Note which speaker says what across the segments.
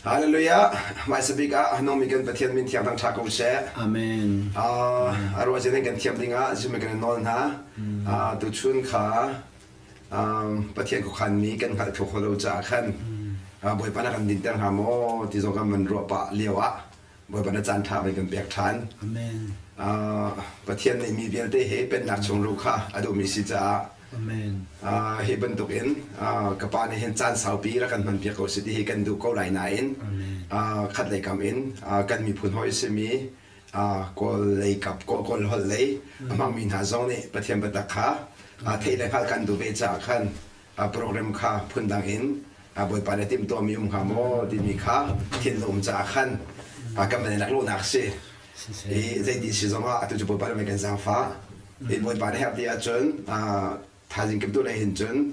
Speaker 1: Hallelujah. Hmaisabik ah hanungmi kan Pathian min thiang thangṭha ko seh.
Speaker 2: Amen.
Speaker 1: Uh, a ruah in kan thiam ding ah Jesuh kan nawl hna. Uh, tuchun kha um, Pathian khuakhanmi kan hngalh kho lo caah khan uh, Bawipa na kan dinter hnga maw ti zong kan van ruah pah lio ah Bawipa na caan ṭha van kan pek ṭhan.
Speaker 2: Amen.
Speaker 1: Uh, Pathian nih mi vialte he pennak chung luh kha a duhmi si caah
Speaker 2: Amen.
Speaker 1: Uh, hi bantukin uh, ka pa nih hin caan saupi rak kan hmanpiak ko si ti hi kan duh ko lai nain uh, khat lei kam in uh, kan miphun hawi simi uh, kawl lei kap kawl kawl holh lei a hmangmi hna zong nih Pathian biatak kha uh, theih le hngalh kan duh ve caah khan uh, program kha phundang in uh, Bawipa nih timhtuahmi um hnga maw timi kha thinlung um caah khan uh, kan van i laklawhnak si. I zeiti si zongah atu cu Bawipa nih kan zaangfah. Hi Bawipa nih herh ti ahcun thaizing kip tu lei hin cun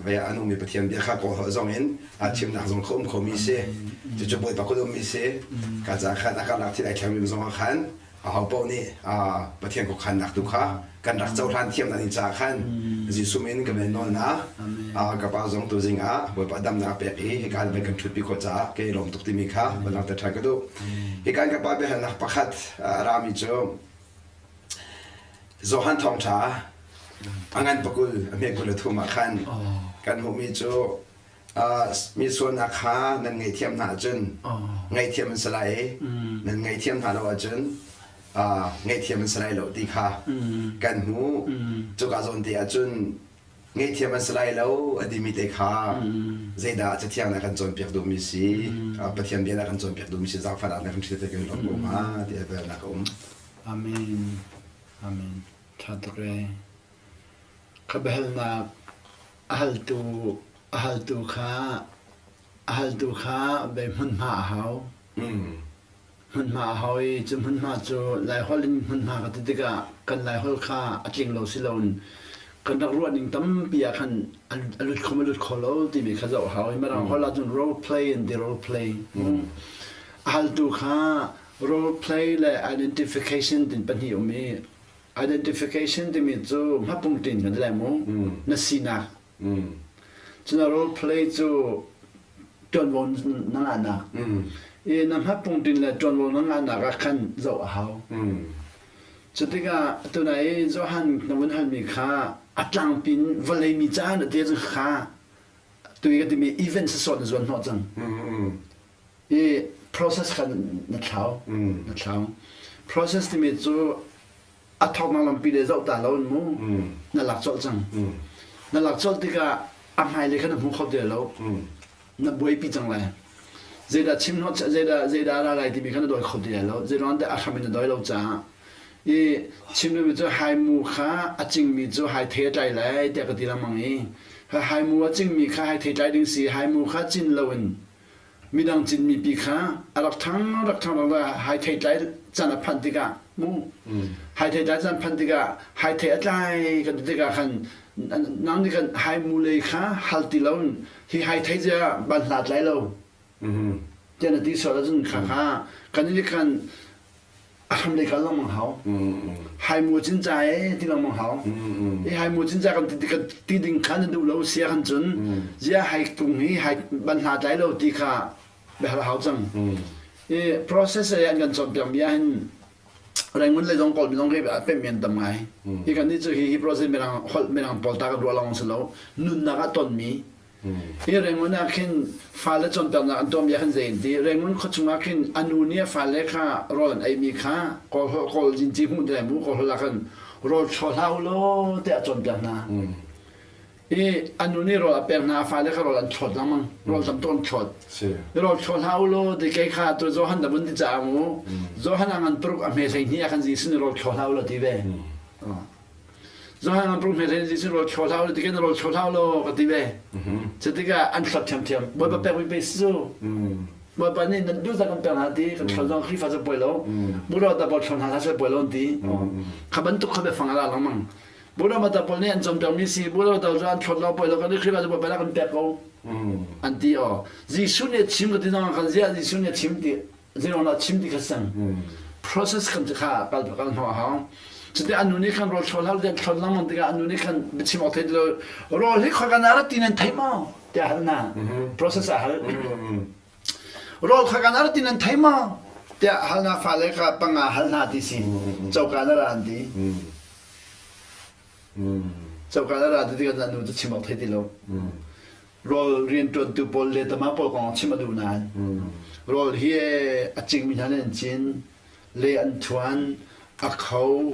Speaker 1: ve a nungmi Pathian bia kha kawl holh zong in chimnak zong kha um khomi si. Cucu Bawipa kut ummi si. Ka ca khan a karlak thil ai thlengmi zong ah khan aho paoh nih Pathian khuakhannak tu kha kan rak cohlan thiam na ding caah khan Jesuh min kan in nawl na. Ka pa zong tuzing ah Bawipa damnak pek i hika in kan ṭhutpi khawh caah kei lawm tuk timi kha van langhter ṭhan ka duh. Hika in ka pa biahalnak pakhat a rami cu Johan thawngṭha a ngan pakul a hme 23 ah khan kan hmuhmi cu mi sualnak kha nan ngaihthiam hna ahcun ngaihthiam an si lai i nan ngaihthiam hna lo ahcun ngaihthiam an si lai lo ti kha kan hmuh. Cuka zawn te ahcun ngaihthiam an si lai lo a timi te kha zeidah Cathiang nih a kan cawnpiak duhmi si, Pathian bia nih a kan cawnpiak duhmi si zaangfahnak nih kan hrial kan lawm ko hnga ti a velnak a um.
Speaker 2: Amen. Amen. Ṭha tuk ee. Kha biahalnak a haltu a haltu kha a haltu kha bei hmunhma a hau. Hmunhma a hau i cu hmunhma cu Laiholh in hmunhma ka ti tikah kan Laiholh kha a tling lo si loin kan rak ruah ning tampi ah khan a lut kho ma lut kho lo timi kha zoh a hau i Mirang holh ahcun role play an ti role play. A haltu kha role play le identification tin pahnih um i identification timi cu hmapungtin kan ti lai mu na sinak Cun role play cu ṭuanvo na ngahnak. I na hmapungtin le ṭuanvo na ngahnak ah khan zoh a hau. Cu tikah tunai i Johan na vun halmi kha a tlangpi in vawlei mi caah na ti ahcun kha tui ka timi event sawsawh na zuan hnawh cang. I process kha na thlau. Na thlau. Process timi cu a thawknak lampi le zoh ta lo in mu na lak colh cang na lak colh tikah a hmailei kha na hmu kho ti lo na buaipi cang lai zeidah chim hnawh zeidah zeidah ra lai timi kha na dawi kho ti lai lo zeiruang dah a hram in na dawi lo caah i chim duhmi cu haimu kha a cingmi cu hai thei a tlai lai tiah ka ti lengmang i haimu a cingmi kha hai thei tlai ding si haimu kha cin loin midang cinmi pi kha a rak ṭhang rak ṭhang rak hai thei tlai can a phanh tikah mu hai thei tlai can phanh tikah hai thei a tlai kan ti tikah khan nang nih khan hai mu lei kha hal ti lo hi hai thei zia ban hla tlai lo tiah na ti sual ahcun kha kha kan nih khan a hram lei kal lengmang hau haimu cin ca e ti lengmang hau i haimu cin ca kan ti kan ti ding kha na duh lo sia kan cun zia hai tung hi hai ban hla tlai lo ti kha biahal hau cang i process e an kan cawnpiak mi ah hin Rangoon le zong kawl mi zong ke pem men tam ngai hi kan ni cu hi hi process mirang holh mirang pawl ta kan ruah lawng si lo nunnak ah ton mi Hi Rangoon ah khin fale cawnpiaknak an tuahmi ah khin zei an ti? Rangoon khuachung ah khin a nu nih a fale kha rawl an eimi kha Kawl holh Kawl zinci hmuh te mu Kawl holh ah khan rawl thlaw hlah u law tiah a cawnpiak hna. I a nu nih rawl a pek hna, a fale kha rawl an thlawt lengmang. Rawl tam tuk an thlawt. Rawl thlaw hlah u law ti kei kha tu Johan na vun ti caah mu. Johan a ngan paruk a hme 12 ah khan Jesuh nih rawl thlaw hlah u law ti ve. Zohang an prung hme Jesuh rawl thlaw hlah u ti kan rawl thlaw hlah law ka ti ve. Cutikah an thlot thiamthiam. Bawipa pek mi pe si cu. Bawipa nih nan duh kan pek hna ti kan thlot zong Khrihfa cu poi lo. Buddha ta pawl thlon hna hlah poi lo an ti. Kha bantuk kha biafang ala lengmang. Buddha ta pawl nih an cawnpiak mi si Buddha ta cu an thlot lo poi lo kan Khrihfa cu Bawipa kan pek ko. An ti aw. Jesuh nih chim ka ti zong kan ziah Jesuh nih chim ti zeiruang dah chim ti kha sang process kan ti kha kal kal hnu a hau cuti anu nih khan rawl thlawl hal den thlawl lengmang tikah anu nih khan biachim awk thei ti lo rawl hi khoi kan ah rat ti nan thei maw tiah hal na process a hal. Rawl kha kan ar ti nan thei maw? Tiah halna fale kha panga hal hna ti si. Coka na ra an ti. Coka na ra ti tikah nu cu chim awk thei ti lo. Rawl rianṭuantu pawl le tama pawl kong chim a duh nain rawl hi a cingmi hna nih an cin, le an thuan, a kho,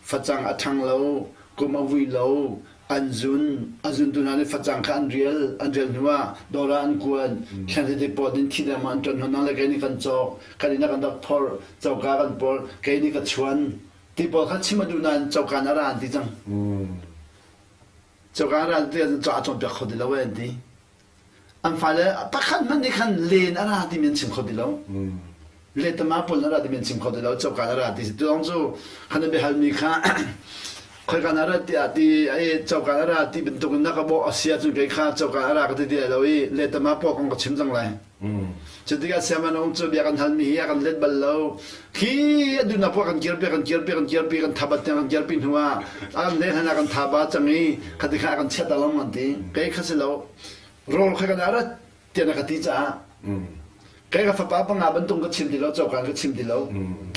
Speaker 2: facang a ṭhang lo, kum a vui lo, an zun, a zuntu hna nih facang kha an rial, an rial hnuah dawr ah an kuat, thlen pot in thi dengmang an ṭuan hnu nang le kei nih kan cawk, kan inn ah kan rak phorh, coka kan pawr, kei nih ka chuan, ti pawl kha chim a duh nain coka na ra an ti cang. Coka na ra an ti ahcun ca a cawnpiak kho ti lo e an ti. An fale pakhat hmanh nih khan len a ra timi an chim kho ti lo. Letama pawl na ra timi an chim kho ti lo. Coka na ra ti si. Tulong cu khan na biahalmi kha khoika na rat tiah ti ai coka na ra ti bantuk in na ka bawh a si ahcun kei kha coka a ra ka ti ti lai lo i letama pawl kong ka chim cang lai. Cutikah siamanung cu bia kan halmi hi a kan let bal lo. Khi a duhnak poah kan kirpi kan kirpi kan kirpi kan thabat tiang kan kirpi hnu ah a kan leh hlan ah kan thaba cang i khati kha a kan chiat along an ti. Kei kha si lo. Rawl kha kan arat tiah na ka ti caah kei ka fapa panga bantuk ka chim ti lo cokan ka chim ti lo.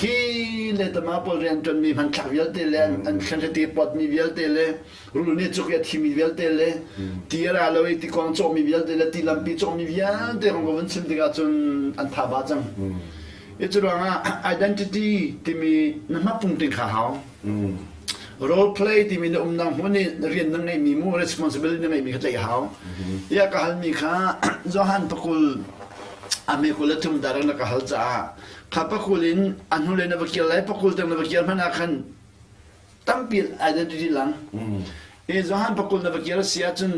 Speaker 2: Khi le tama pawl rian ṭuanmi hmanthlak vialte le an thlenhrete potmi vialte le rul nih cuk i a thimi vialte le ti a ra lo i tikong cawhmi vialte le ti lampi cawhmi vialte kong ka vun chim tikah cun an tha ba cang. I cu ruangah identity timi na hmapung ting kha hau. Role play timi na umnak hmun i na rian na ngeihmi mu responsibility na ngeihmi kha tlaih hau. Ia ka halmi kha Johan pakul a me kul le thum darang na ka hal caah kha pakul in a hnulei na va kir lai pakul tang na va kir hmanh ah khan tampi identity lang. I Johan pakul na va kir a si ahcun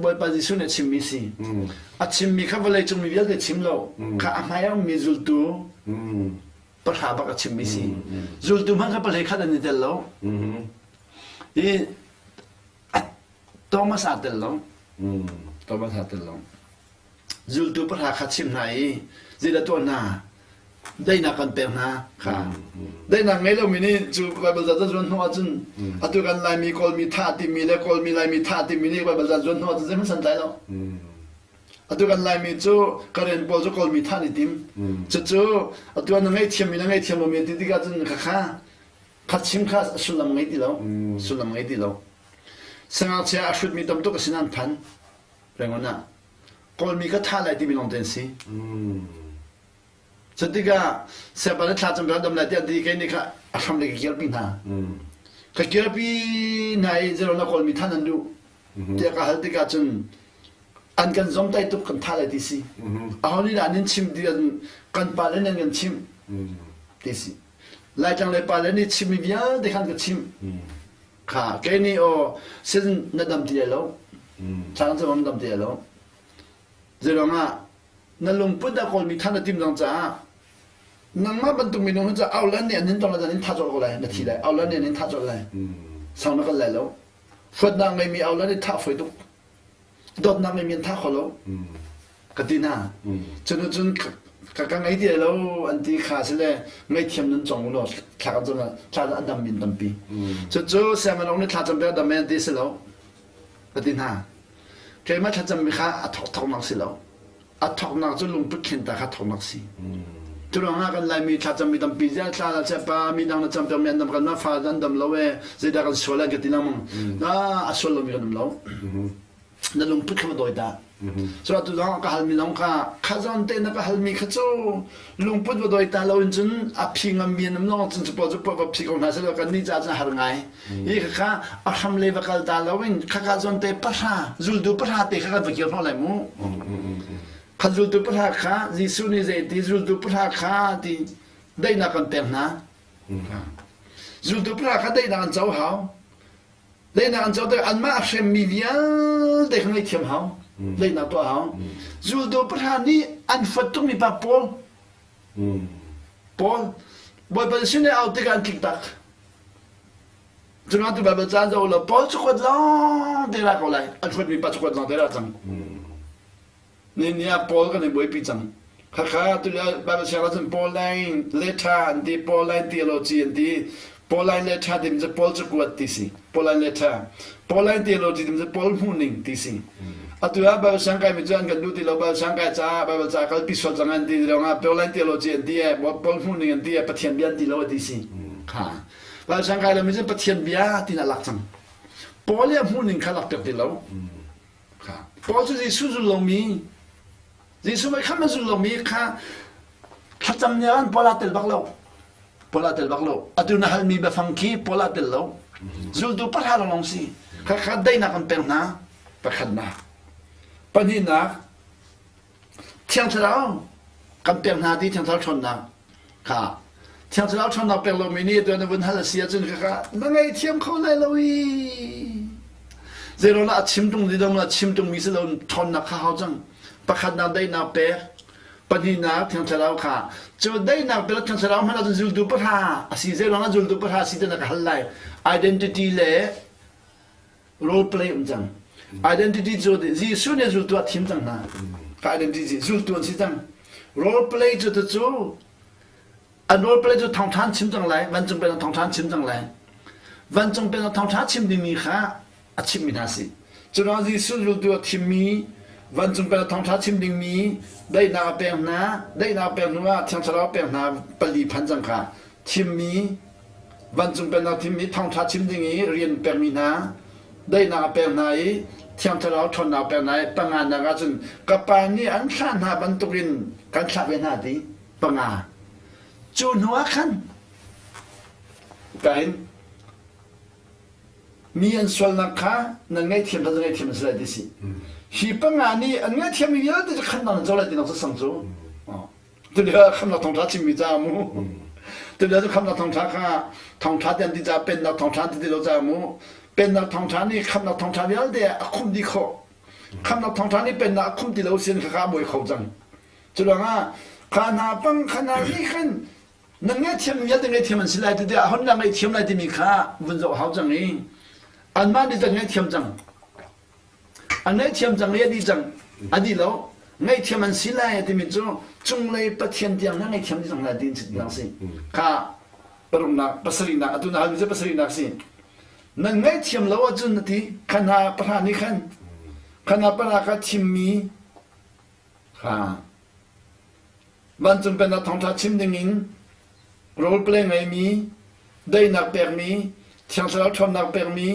Speaker 2: Bawipa Jesuh nih a chimmi si. A chimmi kha vawlei cung mi vialte chim lo. Kha a hmai a ummi zultu pahra bak a chimmi si. Zultu hmanh kha pahlei khat an i tel lo. I Thomas aa tel lo. Thomas aa tel lo. Zultu pahra kha chim hna i zeidah tuah hna daihnak kan pek hna kha daihnak ngei lomi nih cu Baibal ca zuan hnu ahcun atu kan Laimi Kawlmi thah timi le Kawlmi Laimi thah timi nih Baibal ca zuan hnu ahcun zeihmanh san tlai lo atu kan Laimi cu Karen pawl cu Kawlmi thah ni tim cucu atu na ngaihthiammi na ngaihthiam lomi ti tikah cun khakha kha chim kha sullam ngei ti lo sullam ngei ti lo sangakchia a hrutmi tam tuk a sin an phan Rangoon ah Kawlmi ka thah lai timi lawng te an si. Cu tikah siangpa le thla cam ka dam lai tiah ti kei nih kha a hram le ka kirpi hna. Ka kirpi hna i zero na Kawlmi than an duh tiah ka hal tikah cun an kan zomtai tuk kan thah lai ti si. Aho nih dah an in chimh ti kan pa le nan kan chimh ti si. Laitlang le pa le nih chimmi vialte khan ka chimh. Kha kei nih aw sin na dam ti lai lo. Thla cu na dam ti lai lo. Zeiruangah na lungput a kawlmi than na tim cang caah nangmah bantuk minung hi cu aulan nih an in tong le in thah colh ko lai na thi lai aulan nih an in thah colh lai sang na kal lai lo huatnak ngeimi aulan nih thah fawi tuk dawtnak ngeimi an thah kho lo ka ti hna cun cun ka ka ngei ti lo an ti kha si le ngaihthiam nan cong law thla kan cam thla a dam min tampi cu cu siangmanong nih thla cam pek dam men ti si lo ka ti hna keimah thlacammi kha a thawk thawknak si lo a thawknak cu lungput thlen ta kha thawknak si cu ruangah kan laimi thlacammi tampi ziah thla la pa mi dang na cam piak mi an dam kan ma fa an dam lo e zeidah kan sual an ka ti lengmang na a sual lomi kan um lo na lungput kha va dawi ta so atu zong ka halmi zong kha kha zawn te na ka halmi kha cu lungput va dawi ta lo in cun a phi ngammi an um long cun cu pawl cu va phi ko hna selaw kan nih ca cun har ngai hi kha a hram le va kal ta lo in khaka zawn te pahra zultu pahra te kha kan va kir hnawh lai mu kha zultu pahra kha Jesuh nih zei ti zultu pahra kha ti daihnak kan pek hna zultu pahra kha daihnak an co hau Daihnak an co tikah anmah a hremmi vialte kha ngaihthiam hau. Daihnak tuah hau. Zultu pahra nih an fuat tukmi pa Paul. Paul Bawipa sin i au tikah an tlik tak. Cunga tu Baibal caan zoh law Paul cakuat lawng te ra ko lai. An fuatmi pa cakuat lawng te ra cang. Ni ni ah Paul kan i buaipi cang. Khakha tulio Bible siang ahcun Pauline letter an ti, Pauline theology an ti. Pauline letter timi cu Paul cakuat ti si. Pauline letter. Pauline theology timi cu Paul hmuhning ti si. Atu ah Bible siang kaimi cu an kan duh ti lo. Bible siang kai caah Bible ca kalpi sual cang an ti lawng ah Pure Line Theology an ti e, Paul hmuh ning an ti e, Pathian bia an ti lo a ti si. Kha. Bible siang kai lomi cu Pathian bia tiin a lak cang. Paul i a hmuh ning kha lak piak ti lo. Kha. Paul cu Jesuh zul lomi Jesuh mei kha man zul lomi kha thlacam ni ah Paul aa tel bak lo. Paul aa tel bak lo. Atu na halmi biafang khi Paul aa tel lo. Zultu pahra lawnglawng si. Kha kha daihnak an pek hna. Pakhatnak. Pahnihnak, Thiang Thlarau kan pek hna ti Thiang Thlarau ṭhawnnak kha Thiang Thlarau ṭhawnnak pek lomi nih atu na vun hal a si ahcun khakha na ngaihthiam kho lai lo i zeiruangah a chim ṭung ti lo a chim ṭungmi si lo ṭhawnnak kha hau cang. Pakhatnak daihnak pek, pahnihnak Thiang Thlarau kha cu daihnak pek Thiang Thlarau hmanh ahcun zultu pahra a si zeiruangah zultu pahra si ti na ka hal lai identity le role play um cang. Identity cu Jesuh nih zultu a thim cang hna. Ka identity zultu an si cang. Role play cu cu an role play cu thawngṭha chim cang lai, vancung pennak thawngṭha chim cang lai. Vancung pennak thawngṭha chim dingmi kha a chimmi hna si. Curuang Jesuh zultu a thimmi vancung pennak thawngṭha chim dingmi daihnak a pek hna, daihnak a pek hnu ah Thiang Thlarau a pek hna pali phan cang kha thimmi Vancung Pennak thimmi thawngṭha chim ding i rian pekmi hna, daihnak a pek hna i Thiang Thlarau ṭhawnnak a pek hna i panganak ah cun ka Pa nih an thlah hna bantukin kan thlah ve hna ti panga. Cu hnu ah khan kahin mi an sualnak kha nan ngaihthiam hna ngaihthiam an si lai ti si. Hi panga nih an ngaihthiammi vialte cu khan nan co lai ti nak cu sang cu. Tulio khamnak thawngṭha chimmi ca mu. Tulio cu khamnak thawngṭha kha thawngṭha ti an ti caah pennak thawngṭha an ti ti lo caah mu. Pennak thawngṭha nih khamnak thawngṭha vialte a khumh dih khawh. Khamnak thawngṭha nih pennak a khumh ti lo sin kha kha a buai kho cang. Cu ruangah kha hna pang kha hna nih khan nan ngaihthiam vialte ngaihthiam an si lai ti tiah hon na ngaihthiam lai timi kha vun zoh hau cang i anmah nih cun ngaihthiam cang. A ngaihthiam cang i a dih cang. A dih lo. Ngaihthiam an si lai timi cu cunglei Pathian tiang na ngaihthiam dih cang lai ti dang si. Kha paruknak pasarihnak atu na halmi cu pasarihnak si. Nan ngaihthiam lo ahcun na ti khan ha pahra nih khan khan ha pahra kha thimmi kha vancung pennak thawngṭha chim dingin role play ngeimi daihnak pekmi thiang thlarau ṭhawnnak pekmi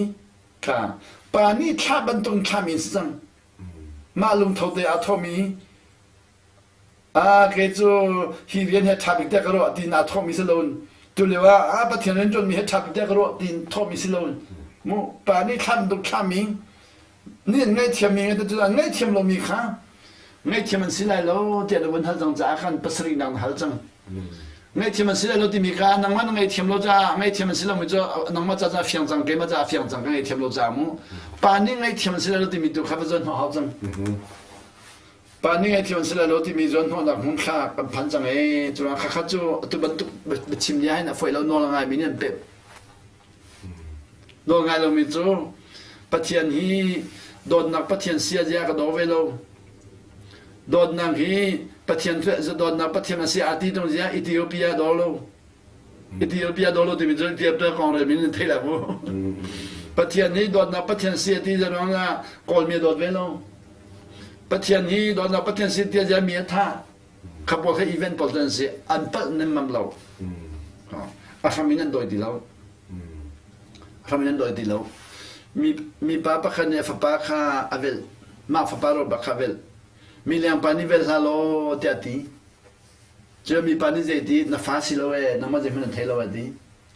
Speaker 2: Thla. Pa nih thla bantuk in thlami an si cang. Mah lungtho te aa thawhmi ah kei cu hi rian he ṭha bik tiah ka ruah tiin aa thawhmi si loin tulio ah ah Pathian rian ṭuanmi he ṭha bik tiah ka ruah tiin thawhmi si loin mu pa nih thla bantuk thlami nih an ngaihthiammi cu an ngaihthiam lomi kha ngaihthiam an si lai lo tiah na vun hal cang caah khan pasarihnak na hal cang. Ngaihthiam an si lai lo timi kha nangmah na ngaihthiam lo caah ngaihthiam an si lomi cu nangmah ca caah fiang cang keimah caah fiang cang ka ngaihthiam lo caah mu pa nih ngaihthiam an si lai lo timi tu kha va zawn hnawh hau cang. Pa nih ngaihthiam an si lai lo timi zawn hnawhnak hmun thla kan phan cang ee cu kha kha cu atu bantuk biachim nia hin a foi lo nawl a ngaimi nih an pemh. Nawl ngai lomi cu Pathian hi dawtnak Pathian sia zia ka daw ve lo. Dawtnak hi Pathian dawtnak Pathian a si a ti tung zia Ethiopia daw lo. Ethiopia daw lo timi cu Ethiopia kong rel min thei la mu. Pathian hi dawtnak Pathian si a ti zia ah Kawlmi a dawt ve lo. Pathian hi dawtnak Pathian si ti zia mi a tha. Kha pawl kha event pawl an si an palh nemmam lo. A hram in an dawi ti lo. A hram in an dawi ti lo. Mi mipa pakhat nih a fapa kha a velh. Mah fapa ro bak kha a velh. Mi lengpa nih vel hlah law tiah a ti. Cu mipa nih zei ti na fa si lo ee nangmah zeihmanh an thei lo a ti.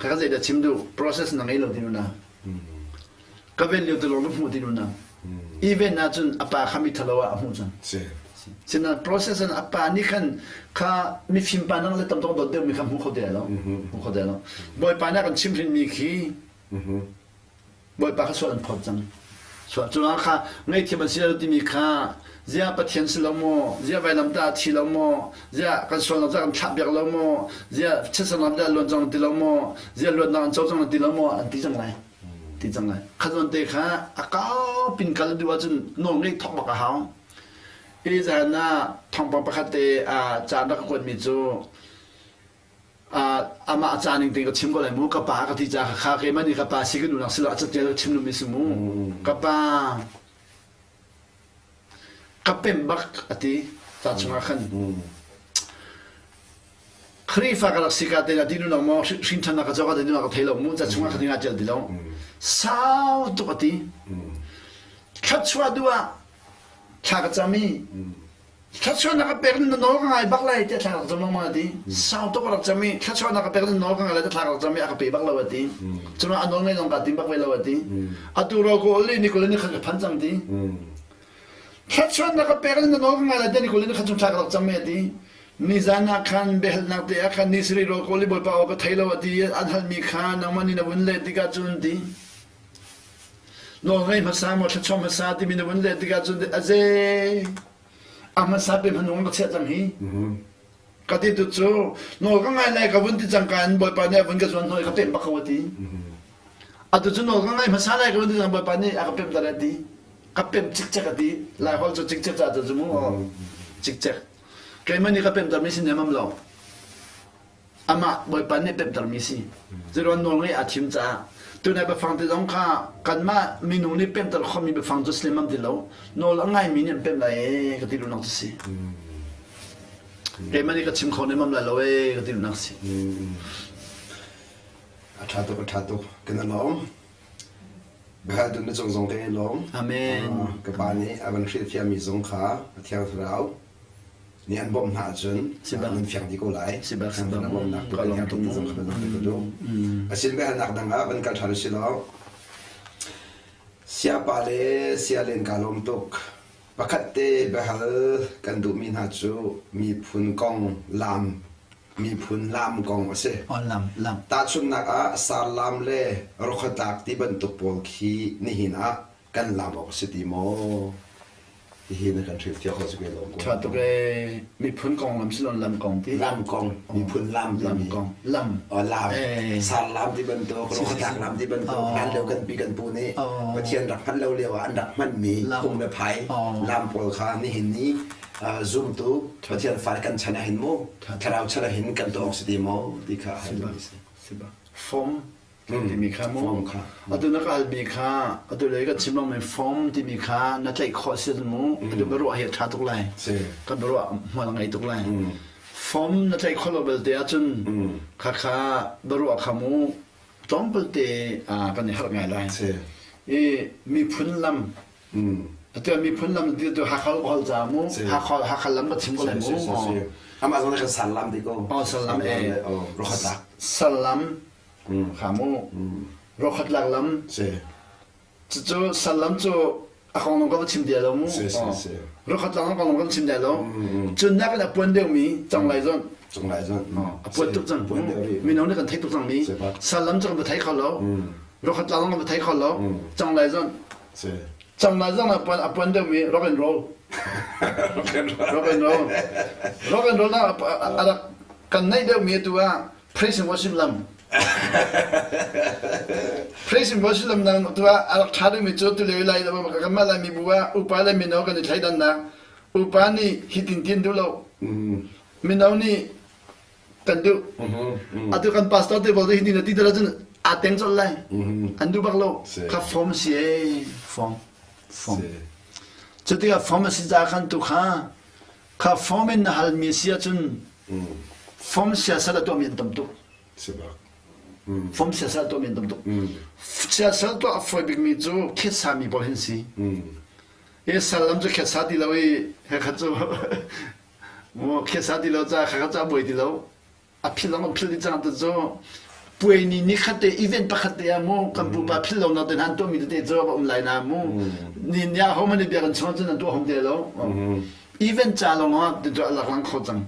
Speaker 2: Kha zeidah chim duh process na ngei lo ti na. Ka ven lio te lawng na hmuh ti na. Event ah cun a pa kha mi thalo ah a hmuh cang. Sinain process in a pa nih khan kha mifim pa nang le tam tong dawt deuh mi kha hmu kho te lo. Hmu kho te lo. Bawipa nih a kan chimhrin mi khi Bawipa kha sual an phawt cang. Sual cungah kha ngaihthiam an si lo timi kha ziah Pathian si lo maw? Ziah vailamtah a thi lo maw? Ziah kan sualnak ca kan thlah piak lo maw? Ziah chiatsernak dah luan cang ti lo maw? Ziah luatnak an co cang ti lo maw? An ti cang lai. Ti cang lai. Kha zawn te kha a kau pin kal duh ahcun nawl ngeih thawk bak a hau. Hi zan ah thawngpang pakhat te ah caan rak ka kuatmi cu amah a ca ning tein ka chim ko lai mu ka pa ka ti ca kha keimah nih ka pa si ka duhnak si lo a catial ka chim lumi si mu ka pa. Ka pem bak a ti ta chungah khan. Khrihfa ka rak si ka te na ti nu nang maw hrin ṭhannak ka cawk a ti nu ka thei lo mu ca chungah kha tinga ṭial ti lo. Sau tuk a ti. Thluachuah duh ah thla ka cam i thluachuahnak ka pek na nawl ka ngai bak lai tiah thla ka rak cam lengmang a ti. Sau tuk ka rak cam i thluachuahnak ka pek na nawl ka ngai lai tiah thla ka rak cam i a ka pe bak lo a ti. Cun a nawl ngai zong kaa tim bak ve lo a ti. Atu ro ko li ni kul ni khat ka phan cang ti. Thluachuahnak ka pek na nawl ka ngai lai tiah ni kul ni khat chung thla ka rak cam i a ti. Nizan ah khan biahalnak te ah khan ni sarih rawl kawl i Bawipa aw ka thei lo a ti i an halmi kha nangmah nih na vun leh tikah cun ti. Nawl ngei hmasa maw thluachuah hmasa timi na vun leh tikah cun a ze a hmasa pe hmanung ka chiah cang hi. Ka ti tu cu nawl ka ngai lai ka vun ti cang ka in Bawipa nih a vun ka zuan hnawh i ka pemh bak ko a ti. Atu cu nawl ka ngai hmasa lai ka vun ti cang Bawipa nih a ka pemh tar a ti. Ka pemh cikcek a ti. Lai holh cu cikcek ca cu mu cikcek. Keimah nih ka pemhtermi si nemam lo. Amah Bawipa nih pemhtermi si. Ziruan nawl ngeih aa thim caah tunai biafang te zong kha kanmah minung nih pemhter khomi biafang cu si lemam ti lo. Nawl a ngaimi nih an pemh lai ee ka ti duhnak cu si. Keimah nih ka chim kho nemam lai lo ee ka ti duhnak si.
Speaker 1: A ṭha tuk, a ṭha tuk. Kan i lawm. Biahaltu na cung zong kan i lawm.
Speaker 2: Amen.
Speaker 1: Ka pa nih a van hrilhfiahmi zong kha a Thiang Thlarau nih an bawmh hna ahcun nan fiang dih ko lai.
Speaker 2: Sibak sibak.
Speaker 1: Na bawmhnak tu kan herh tuk ti zong kha na ka duh. Asin biahalnak dang ah van kal ṭhan usih law Siapa le sialen kaa lawm tuk. Pakhat te biahal kan duhmi hna cu miphun kong laam miphun laam kong a si.
Speaker 2: Lam, lam.
Speaker 1: Tahchunhnak ah sarlam le rokhatlak ti bantuk pawl khi nihin ah kan laam awk a si ti maw? Hihi na kan hrilhfiah kho si ko lawm ko.
Speaker 2: Ṭha tuk ee. Miphun kong lam silon lam kong ti.
Speaker 1: Lam kong, miphun lam
Speaker 2: Lam kong, lam.
Speaker 1: Oh, lam. Sarlam ti bantuk, rokhatlak lam ti bantuk, hlan lio kan pi kan pu nih Pathian rak hman lo lio ah an rak hmanmi phung le phai lam pawl kha nihin ni zumtu Pathian fale kan chan ah hin mu thlarau chan ah hin kan tuah awk si ti maw ti kha hal duhmi si.
Speaker 2: Form timi kha mu
Speaker 1: Form kha.
Speaker 2: Atu na ka halmi kha atu lei kan chim lengmang form timi kha na tlaih khawh si mu atu biaruah hi a ṭha tuk lai.
Speaker 1: Si.
Speaker 2: Kan biaruah hmual a ngei tuk lai. Form na tlaih khawh lo belte ahcun khakha biaruah kha mu tlawmpal te kan i harh ngai lai.
Speaker 1: Si.
Speaker 2: I miphun lam Atu miphun lam ti tu Hakha hol ca mu Hakha Hakha lam ka chim ko lai mu.
Speaker 1: Amah zong kan sal lam ti ko.
Speaker 2: Oh sal lam e.
Speaker 1: Rokhat lak.
Speaker 2: Sal lam kha mu. Rokhat lak lam.
Speaker 1: Si.
Speaker 2: Cucu sal lam cu a kong ka chim dia lo mu.
Speaker 1: Si si si.
Speaker 2: Rokhat lam kong kan chim dia lo. Cun nak in a puan deuh mi cang lai zon.
Speaker 1: Cung lai zon.
Speaker 2: A puan tuk cang. Mino nih kan thei tuk cang mi. Sal lam cu kan thei kho lo. Rokhat lam kan thei kho lo. Cang lai zon.
Speaker 1: Si.
Speaker 2: Cangla zong a puan a puan deuhmi rock and roll.
Speaker 1: rock and roll.
Speaker 2: Rock and roll. Rock and roll na a rak kan neih deuhmi atu ah praise and worship lam. Praise and worship lam nang atu ah a rak ṭha deuhmi cu tulio lai kanmah Laimi bu ah upa le mino kan i thleidannak upa nih hitin tin duh lo. Mino nih kan duh. Atu kan pastor te bol hi na ti dala cun aa teng colh lai. An duh bak lo. Kha form si ee. Form. Form. Cu tikah form a si caah khan tu kha kha form in na halmi si ahcun form siasal a tuahmi an tam tuk. Form siasal a tuahmi an tam tuk. Siasal tuah a fawi bikmi cu khetsami pawl hin si. I sallam cu khetsa ti lo i hekhat cu Maw khiasa ti lo ca kha ca buai ti lo. A phil zong phil dih cang tu cu puai ni ni khat te event pakhat te ah mu kan pupa phil lo nak te han tuah mi tete cu a um lai na mu. Ni nia ho man bia kan chung cun an tuah hom te lo. Event ca lawng ah ti cu a lak lang kho cang.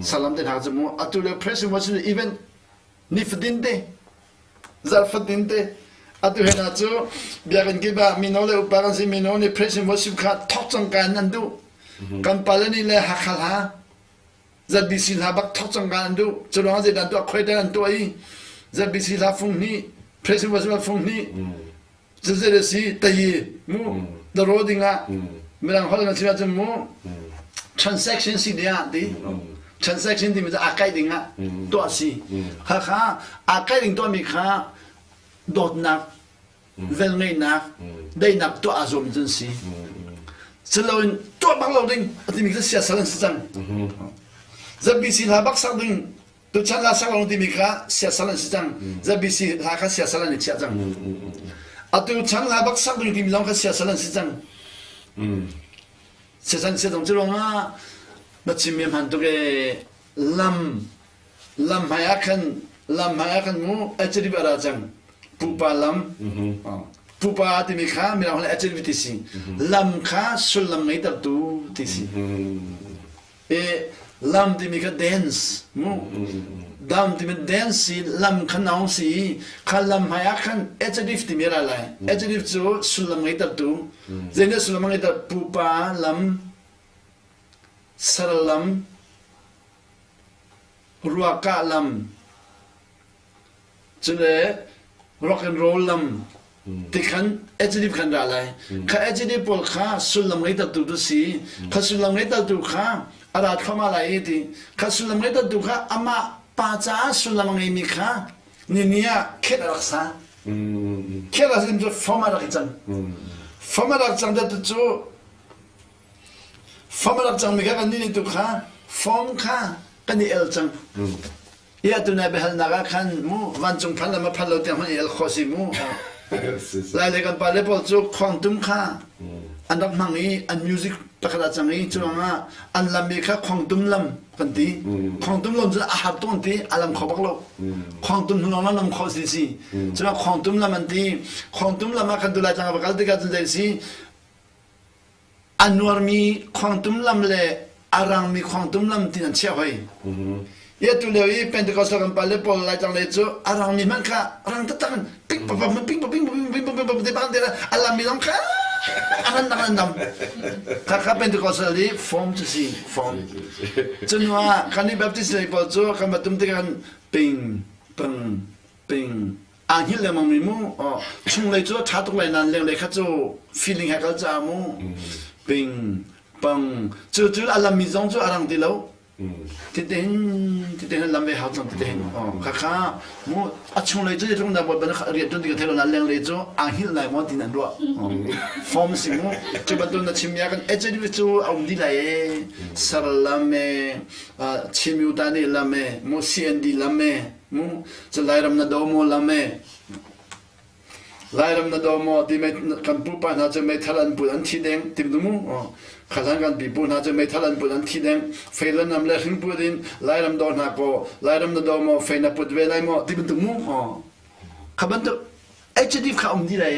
Speaker 2: Salam te hna cu mu atu le president Washington event nifatin te zarhfatin te atu hena cu biakinn kip ah mino le upa kan si mino nih praise and worship kha thok cangka in an duh kan pale nih le Hakha hla ZBC hla bak thok cangka an duh cu ruangah zeidah an tuah khuai an tuah i ZBC hla fung hnih praise and worship fung hnih Cucu a si tayi mu daro dingah mirang holh na chim ahcun mu transaction si dingah ti transaction timi cu aa kaih dingah tuah si kha kha aa kaih ding tuahmi kha dawtnak velngeihnak daihnak tuah aa zuam cun si culoin. Tuah bak lo ding a timi kha siasal an si cang. ZBC hla bak sak ding tuchan hla sak lo timi kha siasal an si cang. ZBC hla kha siasal an i chiah cang. Atu chan hla bak sak ding timi zong kha siasal an si cang. Siasal si cang cu ruangah na chimmi hman tuk e lam lam hmai ah khan lam hmai ah khan mu HIV a ra cang pupa lam pupa timi kha mirang holh HIV ti si lam kha sullam ngeitertu ti si e lam timi kha dance mu dam timi dance si lam kha naung si kha lam hmai ah khan HIV timi ra lai HIV cu sullam ngeitertu zeinih sullam ngeiter pupa lam sarlam Ruakah lam, cule rock and roll lam ti khan adjective khan ra lai. Kha adjective pawl kha sullam ngeitertu tu si. Kha sullam ngeitertu kha a ra thluahmah lai i ti. Kha sullam ngeitertu kha amah pa caah sullam a ngeimi kha ni ni ah khet a rak sa. Khet a rak cu form a rak i cang. Form a rak cang dat cu Fam a rak cangmi kha kannih nih tu kha fom kha kan i el cang. I atu nai biahalnak ah khan mu vancung phan lam a phan lo tiang hmanh i el khawh si mu. Lai le kan pale pawl cu khuangtum kha an rak hmang i an music pakhat ah cang i curuangah an lammi kha khuangtum lam kan ti. Khuangtum lam cu a har tuk an ti, a lam kho bak lo. Khuangtum hnu lawng lam khawh si si. Curuangah khuangtum lam an ti. Khuangtum lam ah khan tu Laitlang ah va kal tikah cun zei si A nuarmi khuangtum lam le a rangmi khuangtum lam tin an chiah hoi. I atu lio i Pentecostal kan pale pawl Laitlang lei cu a rangmi hmanh kha rang taktak in ping pa pa ping pa ping pa ping pa ping pa te bang te a lammi zong kha a ran dang an dam. Kha kha Pentecostal i form cu si form. Cun ah kan i Baptist lei pawl cu kan va tum tikah ping pang ping aa hngilh lengmang mi mu chunglei cu a ṭha tuk lai nain lenglei kha cu feeling he kal caah mu ping pang cu cu a lammi zong cu a rang ti lo titehin titehin lam ve hau cang titehin kha kha mu a chunglei cu zeitluk dah bawipa nih rian ṭuan ti ka thei lo nain lenglei cu aa hngilh lai maw tiin an ruah form si mu cu bantuk na chim ya kan HIV cu a um dih lai e sar lam e Chin ta nih lam e mu CND lam e Mu cu Lairam na do maw lam e? Lairam na do maw ti mei kan pupa hna cu meithal an put an thi deng tim du mu khalan kan pipu hna cu meithal an put an thi deng fei le nam le hring put in Lairam do hna ko Lairam na do maw fei na put ve lai maw ti bantuk mu kha bantuk adjective kha um di lai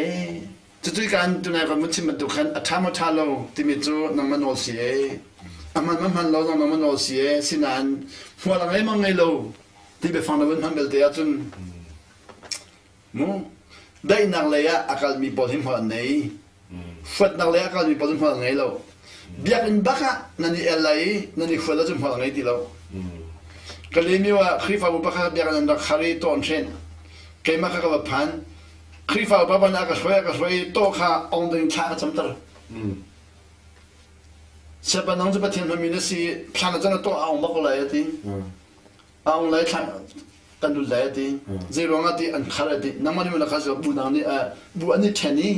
Speaker 2: Cucu kan tunai kan vun chim bantuk khan a ṭha maw ṭha lo timi cu nangmah nawl si e. A hman ma hman lo zong nangmah nawl si e. Sinain hmual a ngei maw ngei lo ti biafang na vun hman belte ahcun mu daihnak lei ah a kalmi pawl hi hmual an nei. Huatnak lei ah a kalmi pawl cu hmual an ngei lo. Biakinn bak ah nan i el lai i nan i huat ahcun hmual a ngei ti lo. Kalaymyo ah Khrihfabu pakhat biakinn an rak khar i tawn hren. Keimah kha ka va phan. Khrihfa upa ban a ka hruai a ka hruai to kha ong ding thla ka camter. Siapa nang cu Pathian hmami na si thla na can a to a ong bak lai a ti. A ong lai thla kan lut lai a ti. Zei ruang ah ti an khar a ti. Nangmah nih na khar bu dang nih bu an i then i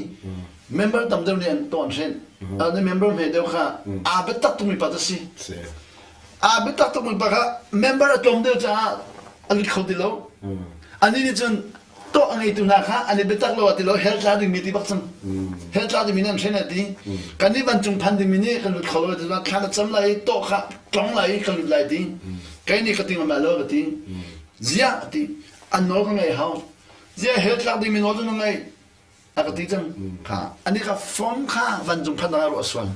Speaker 2: member tam deuh nih an to an hren. An member hme deuh kha aa biatak tukmi pa cu si. Aa biatak tukmi pa kha member a tlawm deuh caah a lut kho ti lo. Anih nih cun tawh a ngeitu hna kha an i biatak lo ti lo hell tla dingmi ti bak cang hell tla dingmi nan hren ti kan nih vancung phan dingmi nih kan lut kho lo ti thla na cam lai i tawh kha tlong lai i kan lut lai ti kei nih ka ting ma lo ka ti ziah ti an nawl ka ngei hau ziah hell tlak dingmi nawl cu na ngei a ka ti cang kha ani kha form kha vancung phan dang ruah sual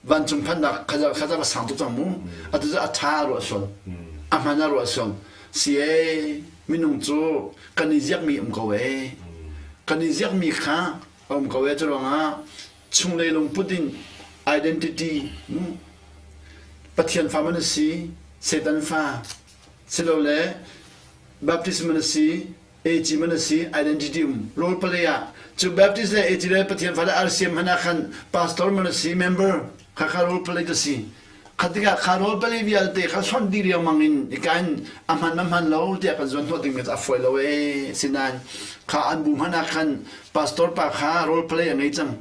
Speaker 2: Vancung phannak khaza va sang tuk cang mu. Atu cu a ṭha a ruah sual. A hman a ruah sual. Si ee, minung cu kan i ziakmi um ko ee. Kan i ziakmi kha a um ko ee. Cu ruangah chunglei lungput in identity mu Pathian fa man a si, Satan fa, silole baptism man a si, AG man a si identity um role play ah cu Baptist le AG le Pathian fale RCM hmanh ah khan pastor man a si member kha kha role play ka si khatikah kha role play vialte kha hlonh dih riangmang in ikain a hman a hman lo tiah kan zuan hnawh ding a fawi lo ee sinain kha an bu hmanh ah khan pastor pa kha role play a ngei cang.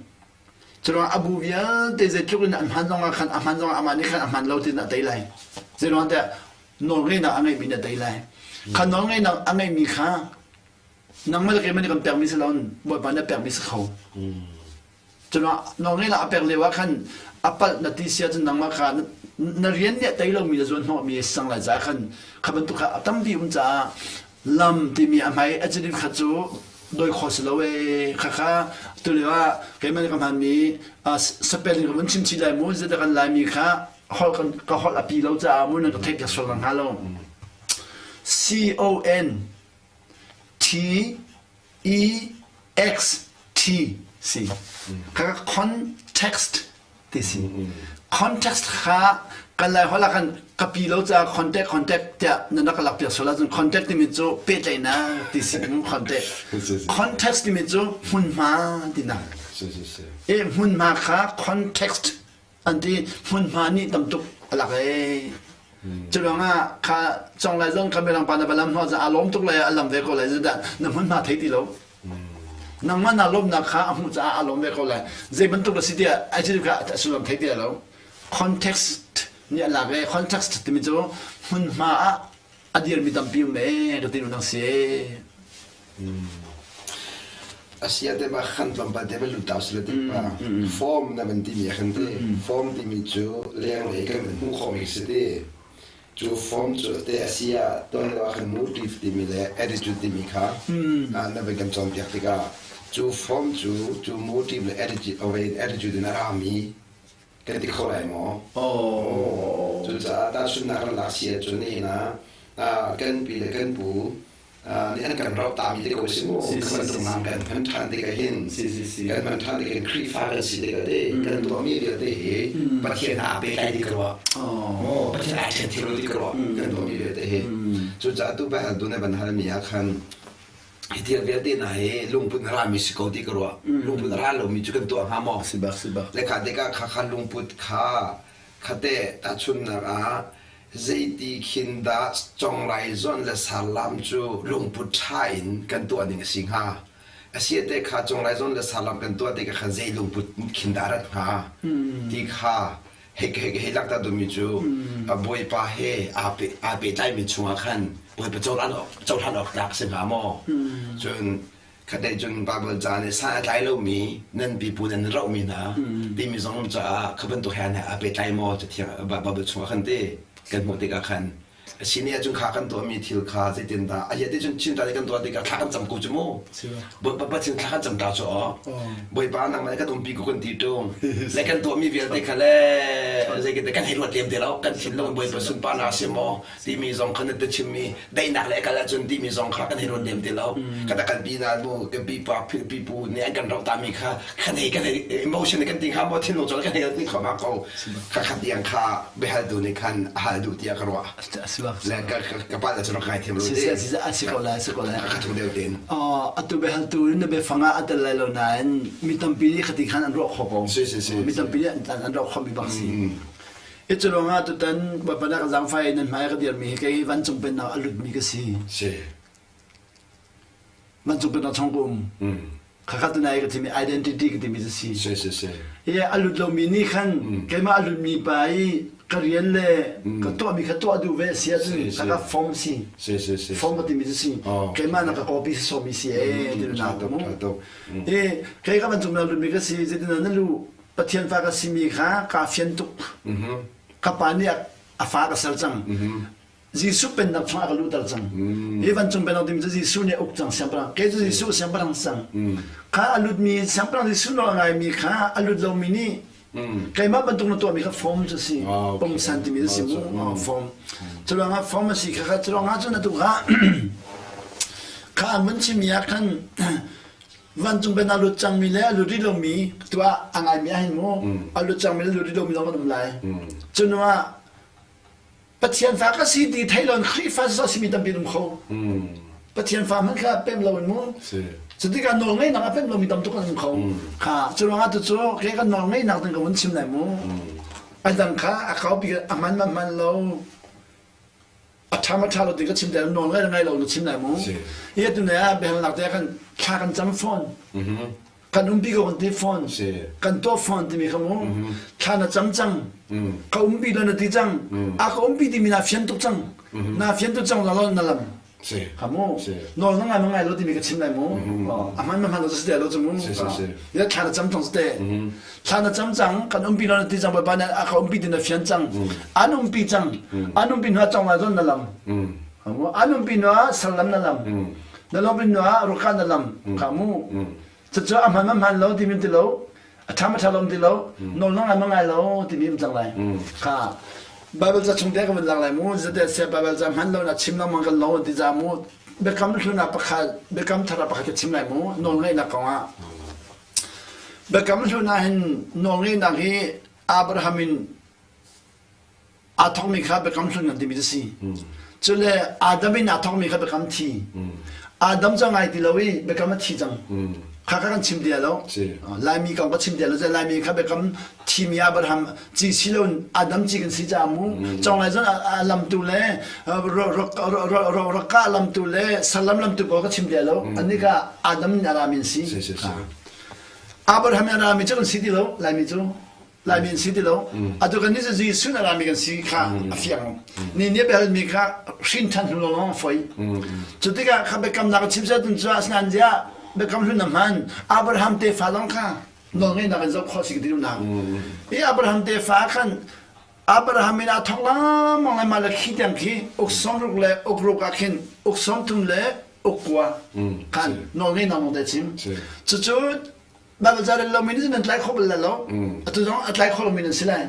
Speaker 2: Curuang a bu vialte zeitluk in an hman zongah khan a hman zongah amah nih khan a hman lo tiin a tei lai. Zeiruang tiah nawlngeihnak a ngeihmi nih a tei lai. Kha nawlngeihnak a ngeihmi kha nangmah le keimah nih kan pekmi si loin Bawipa nih a pekmi si kho. Curuang nawlngeihnak a pek lio ah khan a palh na ti si ahcun nangmah kha na rian nih a tei lomi na zuan hnawhmi a si cang lai caah khan kha bantuk kha a tampi um caah lam timi a hmai a cin khat cu doi kho si lo ee khakha tulio ah keimah nih ka hmanmi spelling ka vun chim chih lai mu zeidah kan laimi kha holh kan ka holh a pi lo caah mu nan ka theih piak sual hnga lo C O N T E X T C kha context ti si. Context kha kan lai holh ah khan ka pi lo caah contact contact tiah na rak ka lak piak sual ahcun contact timi cu pehtlaihnak ti si contact. Context timi cu hmunhma tinak. E hmunhma kha context an ti hmunhma nih tam tuk a lak ee. Cu ruangah kha cong lai zong kha mirang pa na va lam hnawh a lawm tuk lai a lam ve ko lai zedah na hmunhma thei ti lo. Nangmah naa lawmhnak kha a hmuh caah aa lawm ve ko lai. Zei bantuk na si tiah ai cu kha a sullam thei ti lo. Context nih a lak i context timi cu hmunhma ah a dirmi tampi um ee ka ti nang si.
Speaker 1: Asia te ma khan tlawmpal te van lut ta usila ti pa form na van timi a kan ti form timi cu lenglei kan van hmuh khawhmi si ti Cu form cu te a si ah tuan lio ah khan motive timi le attitude timi kha na van kan cawnpiak tikah cu form cu cu motive le attitude attitude in a rami kan ti kho lai maw?
Speaker 2: Oh.
Speaker 1: Cucaah tahchunhnak kan lak si ahcun nihin ah kan pi le kan pu nih an kan rauh tami te ko si mu kan bantuk nam kan hman ṭhan tikah hin kan hman ṭhan tikah hin Khrihfa kan si tikah te kan tuahmi vialte hi Pathian aa pehtlai ti ka ruah Pathian aa ṭhen thil ti ka ruah kan tuahmi vialte hi cucaah tu Bible tu na van halmi ah khan hi thil vialte hna hi lungput na rami si ko ti ka ruah lungput a ra lomi cu kan tuah hnga maw
Speaker 2: si bak si bak
Speaker 1: le kha tikah kha kha lungput kha khate tahchunnak ah Zeiti khin dah conglai zawnh le sarlam cu lungput ṭha in kan tuah ding a si hnga? Asiate kha conglai zawn le sarlam kan tuah tikah khan zei lungput khin dah a rat hnga? Ti kha hei hei hei langhter duhmi cu Bawipa he aa pe aa pehtlaimi chungah khan Bawipa cohlan awk cohlan awk tlak a si hnga maw? Cun Khatlei cun Baibal ca nih san a tlai lomi nan pipu nan rohmi hna timi zong um caah kha bantuk he aa pehtlai maw cathiang Baibal chungah khan ti kan hmuh tikah khan a si ni ahcun kha kan tuahmi thil kha zeitindah a ti cun chin kan tuah tikah thla kan cam ko cu mu Bawipa Pathian thla kan cam ta cu aw Bawipa nangmah kan umpi ko kan ti ṭung le kan tuahmi vialte kha le zeitin kan hei ruat lem te lo kan thinlung Bawipa sunparnak si maw timi zong kha na te chimmi daihnak le kal ahcun timi zong kha kan hei ruat lem ti lo kan kan pi na mu kan pi pa pi pu nih an kan roh ta mi kha kan hei kan hei emotion kan ting ha mo thinlung cun kan hei ti kho ma ko kha khat tiang kha biahal tu nih khan a hal duh tiah ka ruah le ka ka pa le cu rak ngai thiam lo
Speaker 2: te a si ko lai si ko lai
Speaker 1: ka thu deuh tin
Speaker 2: atu biahal tu na biafang ah a tel lai lo nain mi tampi nih khati khan an ruah kho ko
Speaker 1: si si si
Speaker 2: mi tampi nih an ruah kho mi bak si Hi cu ruangah tutan Bawipa nih ka zaangfah i nan hmai ka dirmi hi kei vancung pennak a lutmi ka si.
Speaker 1: Si.
Speaker 2: Vancung pennak chung ka um. Khakha tunai ka timi identity ka timi cu si.
Speaker 1: Si si si.
Speaker 2: I a lut lomi nih khan keimah a lutmi pa i ka rian le ka tuahmi kha tuah duh ve si ahcun khakha form si.
Speaker 1: Si si si.
Speaker 2: Form ka timi cu si. Keimah na ka copy si sawmi si ee ti na mu. I kei ka vancung na lutmi ka si zeitin na lu Pathian fa ka simi kha kaa fian tuk. Ka pa nih a fa ka ser cang. Jesuh pennak chungah ka luhter cang. Hi vancung pennak ding cu Jesuh nih a uk cang siangpahrang. Kei cu Jesuh siangpahrang cang. Kha a lutmi siangpahrang Jesuh nawl a ngaimi kha a lut lomi nih keimah bantuk na tuahmi kha form cu si. Pongsan timi cu si mu form. Cu ruangah form a si kha kha cu ruangah cun atu kha kha an vun chimmi ah khan Vancung pen a lut cangmi le a lut rih lomi tuah a ngaimi ah hin mu a lut cangmi le lut rih lomi zong kan um lai. Cu hnu ah Pathian fa ka si ti thei loin Khrihfa a simi tampi an um kho. Pathian fa hmanh kha pem loin mu. Cu tikah nawlngeihnak a pem lomi tam tuk an um kho. Kha cu ruangah tu cu ke kan nawlngeihnak ding ka vun chim lai mu. A dang kha a kaupi a hman ma hman lo a ṭha ma ṭha lo ti ka chim te nawl ngai ngai lo na chim lai mu. Hi tu ne ah biahalnak te kan thla kan cam fawn. Kan umpi ko kan ti fawn. Kan tuah fawn timi kha mu. Thla na cam cang. Ka umpi lo na ti cang. A ka umpi timi na fian tuk cang. Na fian tuk cang lo na lam. Kha mu. Nawl na ngai ma ngai lo timi ka chim lai mu. A hman ma hman lo si lo cu mu. Ya thla na cam cang te. Thla na cam cang kan umpi lo na ti cang Bawipa nih a ka umpi ti na fian cang. An umpi cang. An umpi hnu ah cong lai zon na lam. An umpi hnu ah sallam na lam. Na lawm in ah ruka na lam kha mu. Cucu a hman a hman lo timi ti lo, a ṭha ma ṭha lo ti lo, nawl na ngai ma ngai lo timi um cang lai. Kha Bible ca chung te ka vun lang lai mu. Zate sia Bible ca hman lo na chim lengmang kan lo ti ca mu. Biakam hlun ah pakhat, biakam thar ah pakhat ka chim lai mu. Nawl ngeihnak kong ah. Biakam hlun ah hin nawl ngeihnak hi Abraham in aa thawkmi kha biakam hlun kan timi cu si. Cule Adam in aa thawkmi kha biakam thi. Adam cu ngai ti lo i biakam a thi cang. Kha kha kan chim ti lo. Laimi kong ka chim ti lo. Laimi kha biakam thimi Abraham ci si lo Adam ci kan si caah mu. Conglai zon lamtu le raka lamtu le salam lamtu pawl ka chim ti lo. Anni ka Adam in a rami an si. Abraham in a rami cu kan si ti lo. Laimi cu. Laimi an si ti lo. Atu kan nih cu Jesuh na rami kan si kha a fiang. Ni nih biahalmi kha hrin ṭhan hnu lawng a foi. Cu tikah kha biakamnak a chim siah cun asinain ziah biakam hlun a hman. Abraham tefa lawng kha nawlngeihnak in zoh khawh si ka ti duhnak. Hi Abraham tefa khan Abraham in aa thawk lengmang lai mah le khi tiang khi uk sawmruk le uk ruk ah khin uk 30 le uk kua khan nawlngeihnak lawng te chim. Cucu Bible ca rel lomi nih nan tlai kho bal lai lo. Atu zong a tlai kho lomi nan si lai.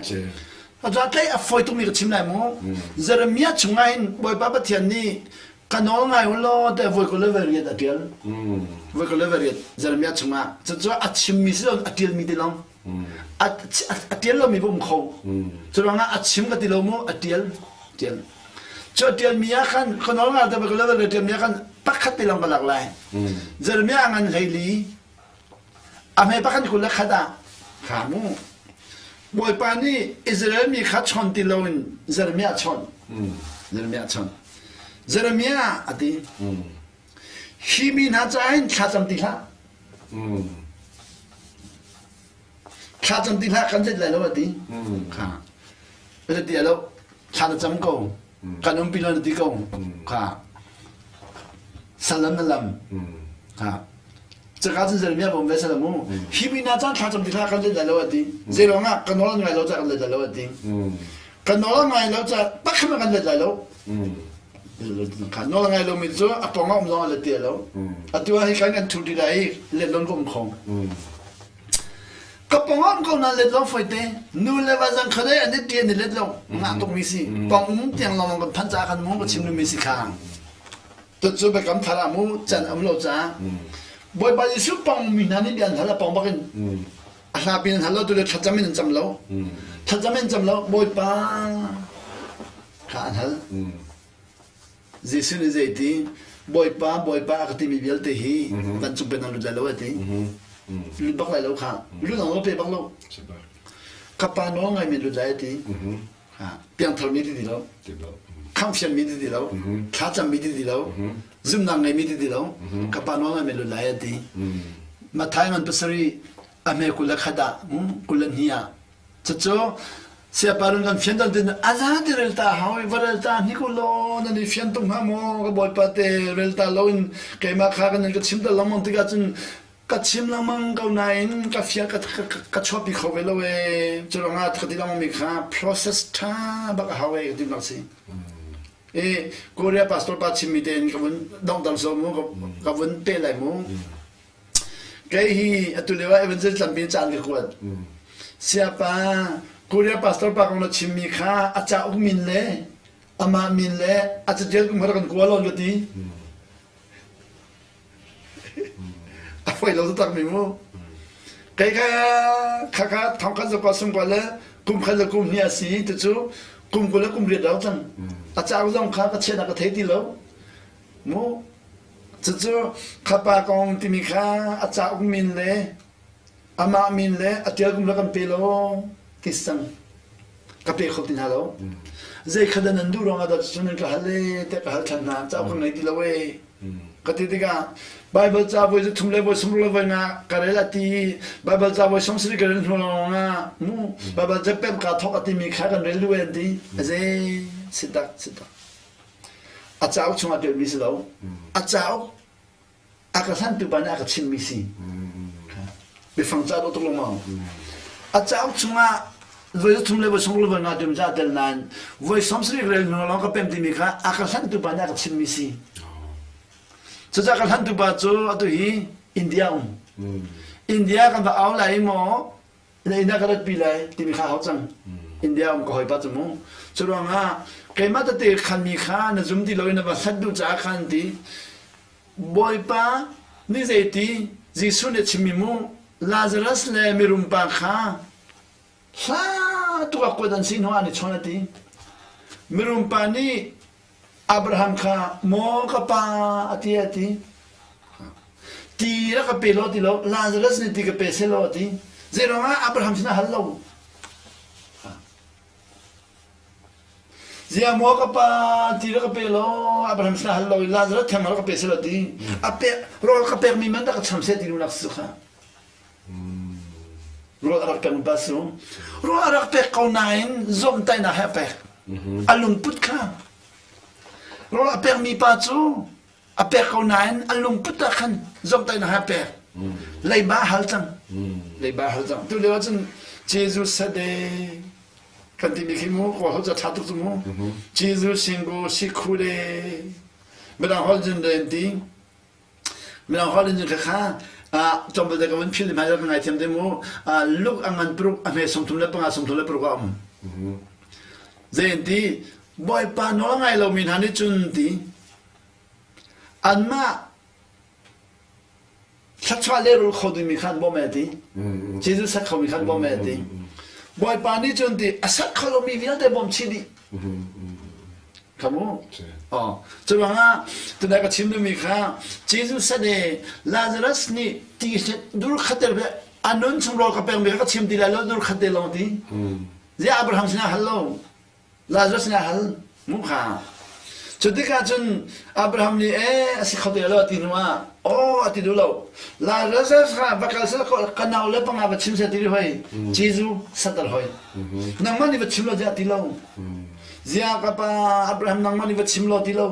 Speaker 2: Atu a tlai a fawi tukmi ka chim lai mu. Jeremiah chungah hin Bawipa Pathian nih ka nawl ngai u law te voi ko le riat a tial. Voi ko le riat Jeremiah chungah. Cucu a chimmi si lo a tialmi ti long. A tial lomi um kho. Cu ruangah a chim ka ti lo mu a tial. Tial. Cu a tialmi ah khan ka nawl ngai te voi ko le riat tialmi ah khan pakhat te long ka lak lai. Jeremiah a ngan hleili A hme pakhat 21 ah kha mu Bawipa nih Israel mi kha chawn ti loin Jeremiah chawnh. Jeremiah chawnh. Jeremiah a ti. Hi mi hna caah hin thlacam ti hlah. Thlacam ti hlah kan let lai lo a ti. Kha. A ti lo. Thla na cam ko. Kan umpi lo na ti ko. Kha. Salam na lam. Kha. Caka cun Jeremiah bom ve sala mu. Hi mi na caan thla cam ti thla kan let lai lo a ti. Zei ruangah ka nawl an ngai lo ca kan let lai lo a ti. Ka nawl an ngai lo ca pakhat kan let lai lo. Kha nawl ngai lo mi cu a pong ah um zong a let ti lo. Atu ah hi kan kan thu ti lai i let lon ko um kho. Ka pong ah um ko na let lo foi te. Nu le va zang khadai an i ti an i let lo. Ngah tuk mi si. Pong um tiang lawng kan phan ca kan mu ka chim mi si kha. Cucu biakam thar ah mu can um lo caah Bawipa Jesuh pang mi hna nih bia an hal a pong bakin a hla pin an hal lo tu le thlacam in an cam lo thlacam in an cam lo Bawipa kha an hal Jesuh nih zei ti Bawipa Bawipa a ka timi vialte hi vancung pen an lut lai lo a ti lut bak lai lo kha lut ang lo pe bak lo ka pa nawl ngai mi lut lai a ti Piangtharmi ti ti lo. Khamhfianmi ti ti lo. Thlacammi ti ti lo. Zumhnak ngeimi ti ti lo. Ka pa nawl ngai lut lai a ti. Matthai ngan pasarih a hme 21 ah 22 ah cucu siapa run kan fian tan tin aza ti rel ta hau i va rel ta ni ko lo nan i fian tung hnga maw ka bawipa te rel ta lo in keimah kha kan ka chim ta lengmang tikah cun ka chim lengmang ko nain ka fial ka, ka, ka chuahpi kho ve lo ee cu ruangah ka ti lengmang mi kha process ṭha bak a hau ee ka ti bak si e Korea pastor pa chimmi tein ka vun donghter so mu ka vun pe lai mu kei hi atu lio ah evangelist tlampi caan ka kuat siapa Korea pastor pa kong na chimmi kha a cauk min le amah min le a catial kum kha kan kua lon ka ti A fawi lo taktak mi mu. Kei kha kha kha thong khat zakwa sung kwa le kum khat le kum hnih a si ti cu kum 20 le kum riat rau cang. A cauk zong kha ka chiahnak ka thei ti lo. Mu cucu khapa kong timi kha a cauk min le amah min le a tial kum le kan pe lo ti sang ka pe kho ti hna lo. Zei kha dah nan duh ruangah dah cun nan ka hal e te ka hal than hna cauk ka ngei ti lo e. Ka ti tikah Baibal ca voi 3 le voi 60 le voi nga ka rel a ti i Baibal ca voi 70 ka rel hnu lawng ah mu Baibal ca pem kaa thawk a timi kha kan rel duh an ti. Aze si tak si tak. A cauk chungah ṭialmi si lo. A cauk a ka hlantu pa nih a ka chimmi si. Biafang ca dawh tuk lengmang. A cauk chungah voi 3 le voi 60 le voi nga ṭim ca tel nain voi 70 rel hnu lawng ka pem timi kha a ka hlantu pa nih a ka chimmi si. Cucaah ka hlantu pa cu atu hi India um. India kan va au lai maw na inn ah ka ratpi lai timi kha hau cang. India um ka hawipa cu mu. Cu ruangah keimah tete khanmi kha na zum ti loin na va hlat duh caah khan ti Bawipa nih zeiti Jesuh nih a chimmi mu Lazarus le mirum pa kha hla tuk ah kuat an si hnu ah an i chawn a ti. Mirum pa nih Abraham kha maw ka pa a ti a ti. Ti rak ka pe law ti lo Lazarus nih ti ka pe seh law a ti. Zeiruangah Abraham sinah hal lo. Ziah maw ka pa ti rak ka pe law Abraham sinah hal lo i Lazarus theng rak ka pe seh law ti. A pek rawl ka pekmi man rak ka cham seh ti duhnak si kha. Rawl a rak pek pa su. Rawl a rak pek ko nain zawmtaihnak he a pek. A lungput kha. Rawl a pekmi pa cu a pek ko nain a lungput ah khan zawmtaihnak he a pek. Leiba a hal cang. Leiba a hal cang. Tu lio ahcun Jesus sade kan timi khi mu kawl holh ca ṭha tuk cu mu. Jesus singu sikhu de midang holh cun den ti. Mirang holh in cun khakha tlawmpal te ka vun phil hmai ka ngaithiam te mu luk a ngan paruk a hme 35 36 a um zei an ti bawipa nawl ngai lomi hna nih cun ti anmah thluachuah lehrul kho dingmi kha an bawm e ti Jesus sak khomi kha an bawm e ti bawipa nih cun ti a sak kho lomi vialte bawm chih dih Kha mu. Oh, cu ruangah tunai ka chim duhmi kha Jesus san i Lazarus nih ti dur khat te a nun chung rawl ka pekmi kha ka chim ti lai lo dur khat te lawng ti. Ziah Abraham sinah hal lo. Lazarus sinah hal mu kha. Cu tikah cun Abraham nih ee a si kho te lo ti hnu ah aw a ti duh lo. Lazarus kha va kal seh ka nau le panga va chim seh ti hoi. Jesuh satal hoi. Nangmah nih va chim lo ziah ti lo. Ziah ka pa Abraham nangmah nih va chim law ti lo.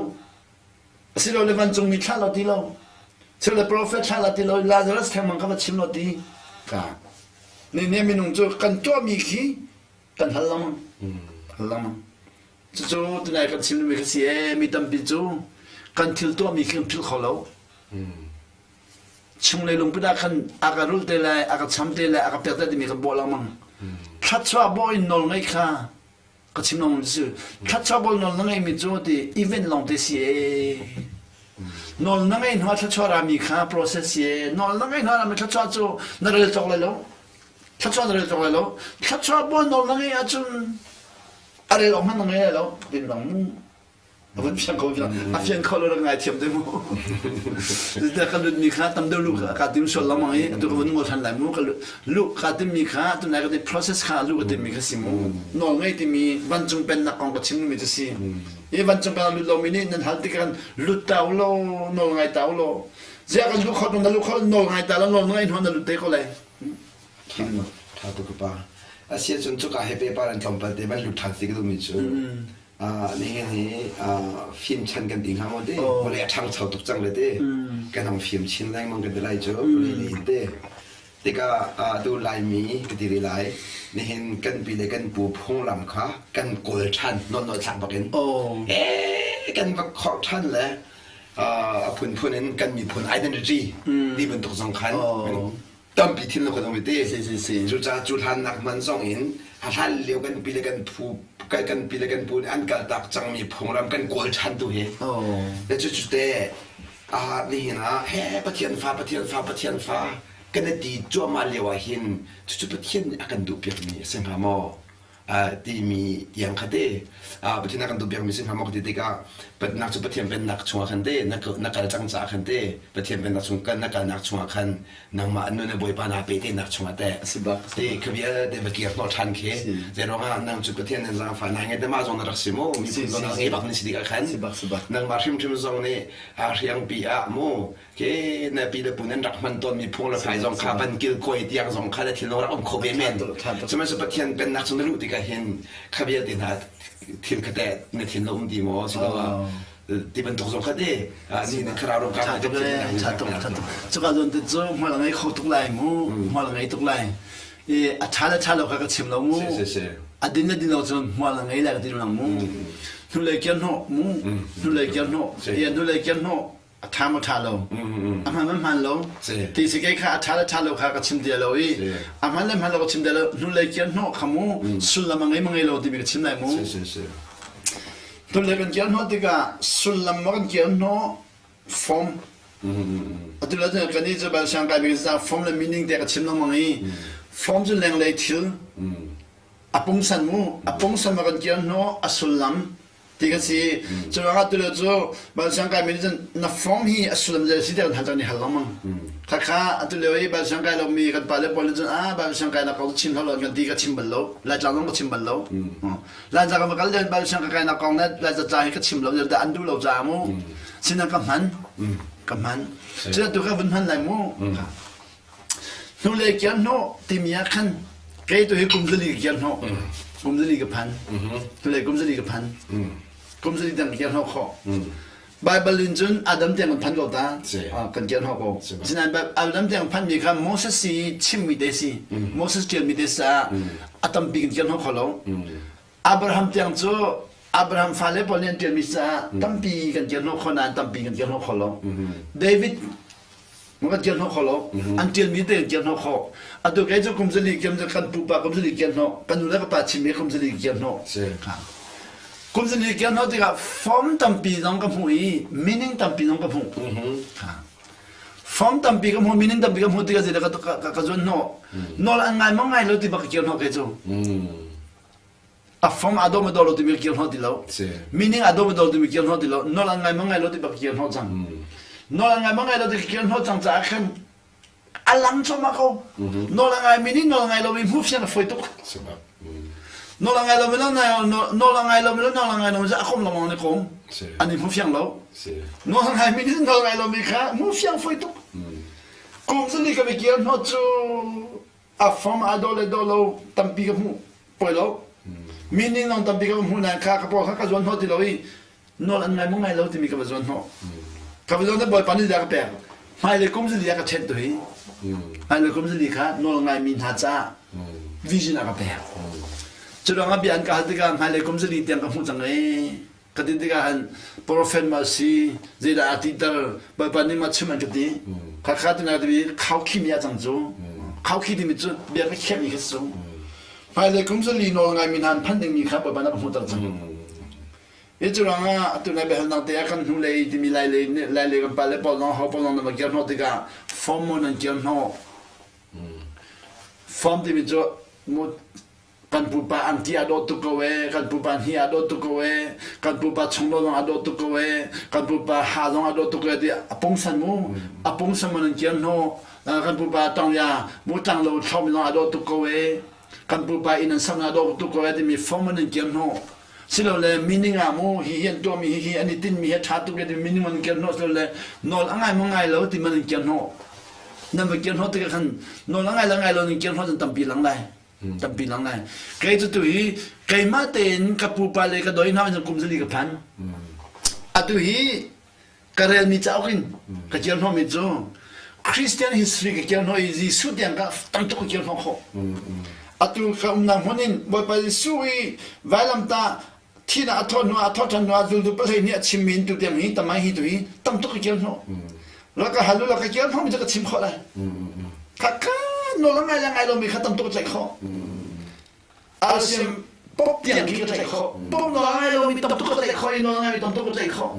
Speaker 2: Asilole vancungmi thlah law ti lo. Silole profet thlah law ti lo. Lazarus thengmang kha va chim law ti. Ka. Ni ne minung cu kan tuahmi khi kan hal lengmang. Hal lengmang. Cucu tunai kan chim mi kha si ee mi tampi cu kan thil tuahmi khi kan philh kho lo. Chunglei lungput ah khan a ka rulh te lai, a ka cham te lai, a ka pek te timi kan bawh lengmang. Thluachuah bawh in nawl ngeih kha ka chim lengmang cu thluachuah bawl nawl na ngeihmi cu ti event lawng te si ee. Nawl na ngeih hnu ah thluachuah rami kha process si ee. Nawl na ngeih hnu ah rami thluachuah cu na rel cawk lai lo. Thluachuah na rel cawk lai lo. Thluachuah bawl nawl na ngeih ahcun a rel awk hmanh na ngei lai lo. Din bang mu. A vun fiang kho a fiang kho lo rak ngaithiam te mu. Zeitiah ka lutmi kha tam deuh lu ka tim sual lengmang i atu ka vun ngol than lai mu ka lu ka timmi kha tunai ka ti process kha lu ka timmi kha si mu. Nawl ngei timi vancung pennak kong ka chim mi cu si. I vancung pennak lut lomi nih nan hal tikah lut ta u law nawl ngai ta u law. Ziah kan lu kho na lu kho nawl ngai ta la nawl ngai hnu na lut te ko lai.
Speaker 1: Tha tuk ka pa. Asiahcun cuka he pehpar an tlawmpal te van lut ṭhan si ka duhmi cu nihin hi fim chan kan ti hnga maw ti vawlei a ṭhangcho tuk cang le ti kan hong fim chin lengmang kan ti lai cu vawlei lei in ti tikah atu Laimi ka ti rih lai nihin kan pi le kan pu phunglam kha kan kawl ṭhan nawlnawlh thlak bak in ee kan va khorh ṭhan le a phunphun in kan miphun identity ti bantuk zong khan tampi thil na kan um te. Cucaah cu hlannak hman zong in a hlan lio kan pi le kan phu kan pi le kan pu nih an kaltak cangmi phungram kan kawl ṭhan tu hi. Le cu cu te nihin ah he Pathian fa Pathian fa Pathian fa kan i ti cuahmah lio ah hin cucu Pathian nih a kan duhpiakmi a si hnga maw? Timi tiang kha te Pathian a kan duhpiakmi si hnga maw ka ti tikah nak cu Pathian pennak chungah khan te na kal cang caah khan te Pathian pennak chung kan na kalnak chungah khan nangmah nun le Bawipa naa pe tenak chungah teh te kha vialte va kir hnawh ṭhan khi zei ruangah nang cu Pathian nan zaangfah nai ngai te mah zong na rak si mu miphun zong na ngei bak ni si tikah khan nangmah hrimhrim zong nih hriangpi ah mu ke na pi le pu nan rak hman tawnmi phung le phai zong kha van kilkawi tiang zong kha na thinlung rak um kho ve men. Sihmanhsehlaw Pathian pennak chung na luh tikah hin kha vialte hna thil kha teh na thinlung um ti maw siloah ti bantuk zong kha te ni na thlarau ram ka
Speaker 2: tuk tha tuk tha tuk cuka zawn te cu hmual ngei kho tuk lai mu hmual ngei tuk lai i a tha le tha lo kha ka chim lo mu a din le din lo cun hmual ngei lai ka ti lang mu hnulei kiar hnawh mu hnulei kiar hnawh hnulei kiar hnawh a ṭha maw ṭha lo a hman maw hman lo ti si kei kha a ṭha le ṭha lo kha ka chim dia lo i a hman le hman lo ka chim dia lo hnulei kiar hnawh kha mu sullam a ngei ma ngei lo timi ka chim lai mu hnulei kan kiar hnawh tikah sullam ma kan kiar hnawh form atu le kan i cu bal siang kai mi ka form le meaning te ka chim lengmang i form cu lenglei thil a pungsan mu a pungsan ma kan kiar hnawh a sullam ti kan si cu ruangah tulio cu balsiang kai mi nih cun na form hi a sullam zei si tiah kan hal cang ni hal lengmang khakha atu lio i balsiang kai lomi kan pale pawl nih cun ah balsiang kai nak kong chim hlah lo kan ti ka chim bal lo laitlang zong ka chim bal lo laica kan va kal len balsiang ka kai nak kong le laica ca hi ka chim lo dah an duh lo caah mu sinan ka hman ka hman cuta tu ka vun hman lai mu Hnulei kiar hnawh timi ah khan kei tu hi kum zali ka kiar hnawh. Kum zali ka phan. Hnulei kum zali ka phan. Kum zali dang ka kiar hnawh khawh. Bible in cun Adam tiang kan phan ko ta. Kan kiar hnawh ko. Sinain Adam tiang phan mi kha Moses si chimmi te si. Moses ṭialmi te sa a tampi kan kiar hnawh kho lo. Abraham tiang cu Abraham fale pawl nih an ṭialmi caah tampi kan kiar hnawh kho nain tampi kan kiar hnawh kho lo. David kan kiar hnawh kho lo. An ṭialmi te kan kiar hnawh khawh. Atu kei cu kum zali kiam kan pupa kum zali kiar hnawh kan nu le ka pa chimmi kum zali kiar hnawh. Kum zali kiar hnawh tikah form tampi zong ka hmuh i meaning tampi zong ka hmuh. Form tampi ka hmuh meaning tampi ka hmuh tikah zeidah ka ka zuan hnawh. Nawl an ngai maw ngai lo ti bak ka kiar hnawh kei cu. A fong a dawm a daw lo timi kir hnawh ti lo. Meaning a dawm a daw timi kir hnawh ti lo. Nawl an ngai ma ngai lo ti bak kir hnawh cang. Nawl an ngai ma ngai lo ti kir hnawh cang caah khan a lang cuahmah ko. Nawl a ngai mi nih nawl ngai lo mi hmuh fiang a fawi tuk. Nawl a ngai lo mi lo nawl a ngai lo mi lo nawl a ngai lo mi a kom lengmang ni kom. An i hmu fiang lo. Nawl a ngai mi nih nawl ngai lo mi kha hmuh fiang fawi tuk. Kum zali ka kir hnawh cu a fam a daw le daw lo tampi ka hmuh poi lo mi ning nong tampi ka hmuh nain kha ka paw kha ka zuan hnawh ti lo i nawl an ngai maw ngai lo timi ka va zuan hnawh ka va zuan bawipa nih ka pek hmailei kum zali a ka ṭhenh tu hi hmailei kum zali kha nawl ngai mi hna caah vision a ka pek cu ruangah bia an ka hal tikah hmailei kum zali tiang ka hmuh cang ee Ka ti tikah han prophet ma si zeidah a titer Bawipa nih ma chim an ka ti. Khakha ti na ti khau khi mi a cang cu. Khau khi timi cu bia ka khiah mi kha si cu. Hmailei kum zali nawl ngai mi hna an phanh dingmi kha Bawipa nih a ka hmuhter cang. Hi cu ruangah atu nai biahalnak te ah kan hnulei timi lai lei lai lei kan pale pawl zong ho pawl zong nan va kir hnawh tikah form maw nan kir hnawh. Form timi cu kan pupa angki a dawt tuk ko ee kan pupa hni a dawt tuk ko ee kan pupa chunglo zong a dawt tuk ko ee kan pupa ha zong a dawt tuk ko ee ti a pungsan mu a pungsan mu nan kian hnu kan pupa tongya mu tlang lo thlom zong a dawt tuk ko ee kan pupa inn an sak a dawt tuk ko ee timi form nan kian hnu silole meaning ah mu hi hi an tuahmi hi hi an i tinmi hi ṭha tuk e timi meaning man kian hnu silole nawl a ngai maw ngai lo ti man an kian hnu nan va kian hnu tikah khan nawl a ngai lo ngai lo nan kian hnu cun tampi lang lai tampi lang lai kei cu tu hi keimah tein ka pupa le ka doi hna in kum zali ka phan atu hi ka relmi cauk in ka kial hnawhmi cu Christian history ka kial hnawh i Jesuh tiang ka tam tuk ka kial hnawh khawh atu ka umnak hmun in Bawipa Jesuh i vailamtah thihnak a thawh hnu ah a thawh ṭhan hnu ah zultu pahlei nih a chimmi in tu tiang hi tamai hi tu hi tam tuk ka kial hnawh la ka hal u la ka kial hnawhmi cu ka chim khawh lai kha ka nawl a ngai le ngai lomi kha tam tuk ka tlaih khawh alsiam pop tiang khi ka tlaih khawh pop nawl a ngai lomi tam tuk ka tlaih khawh i nawl a ngaimi tam tuk ka tlaih khawh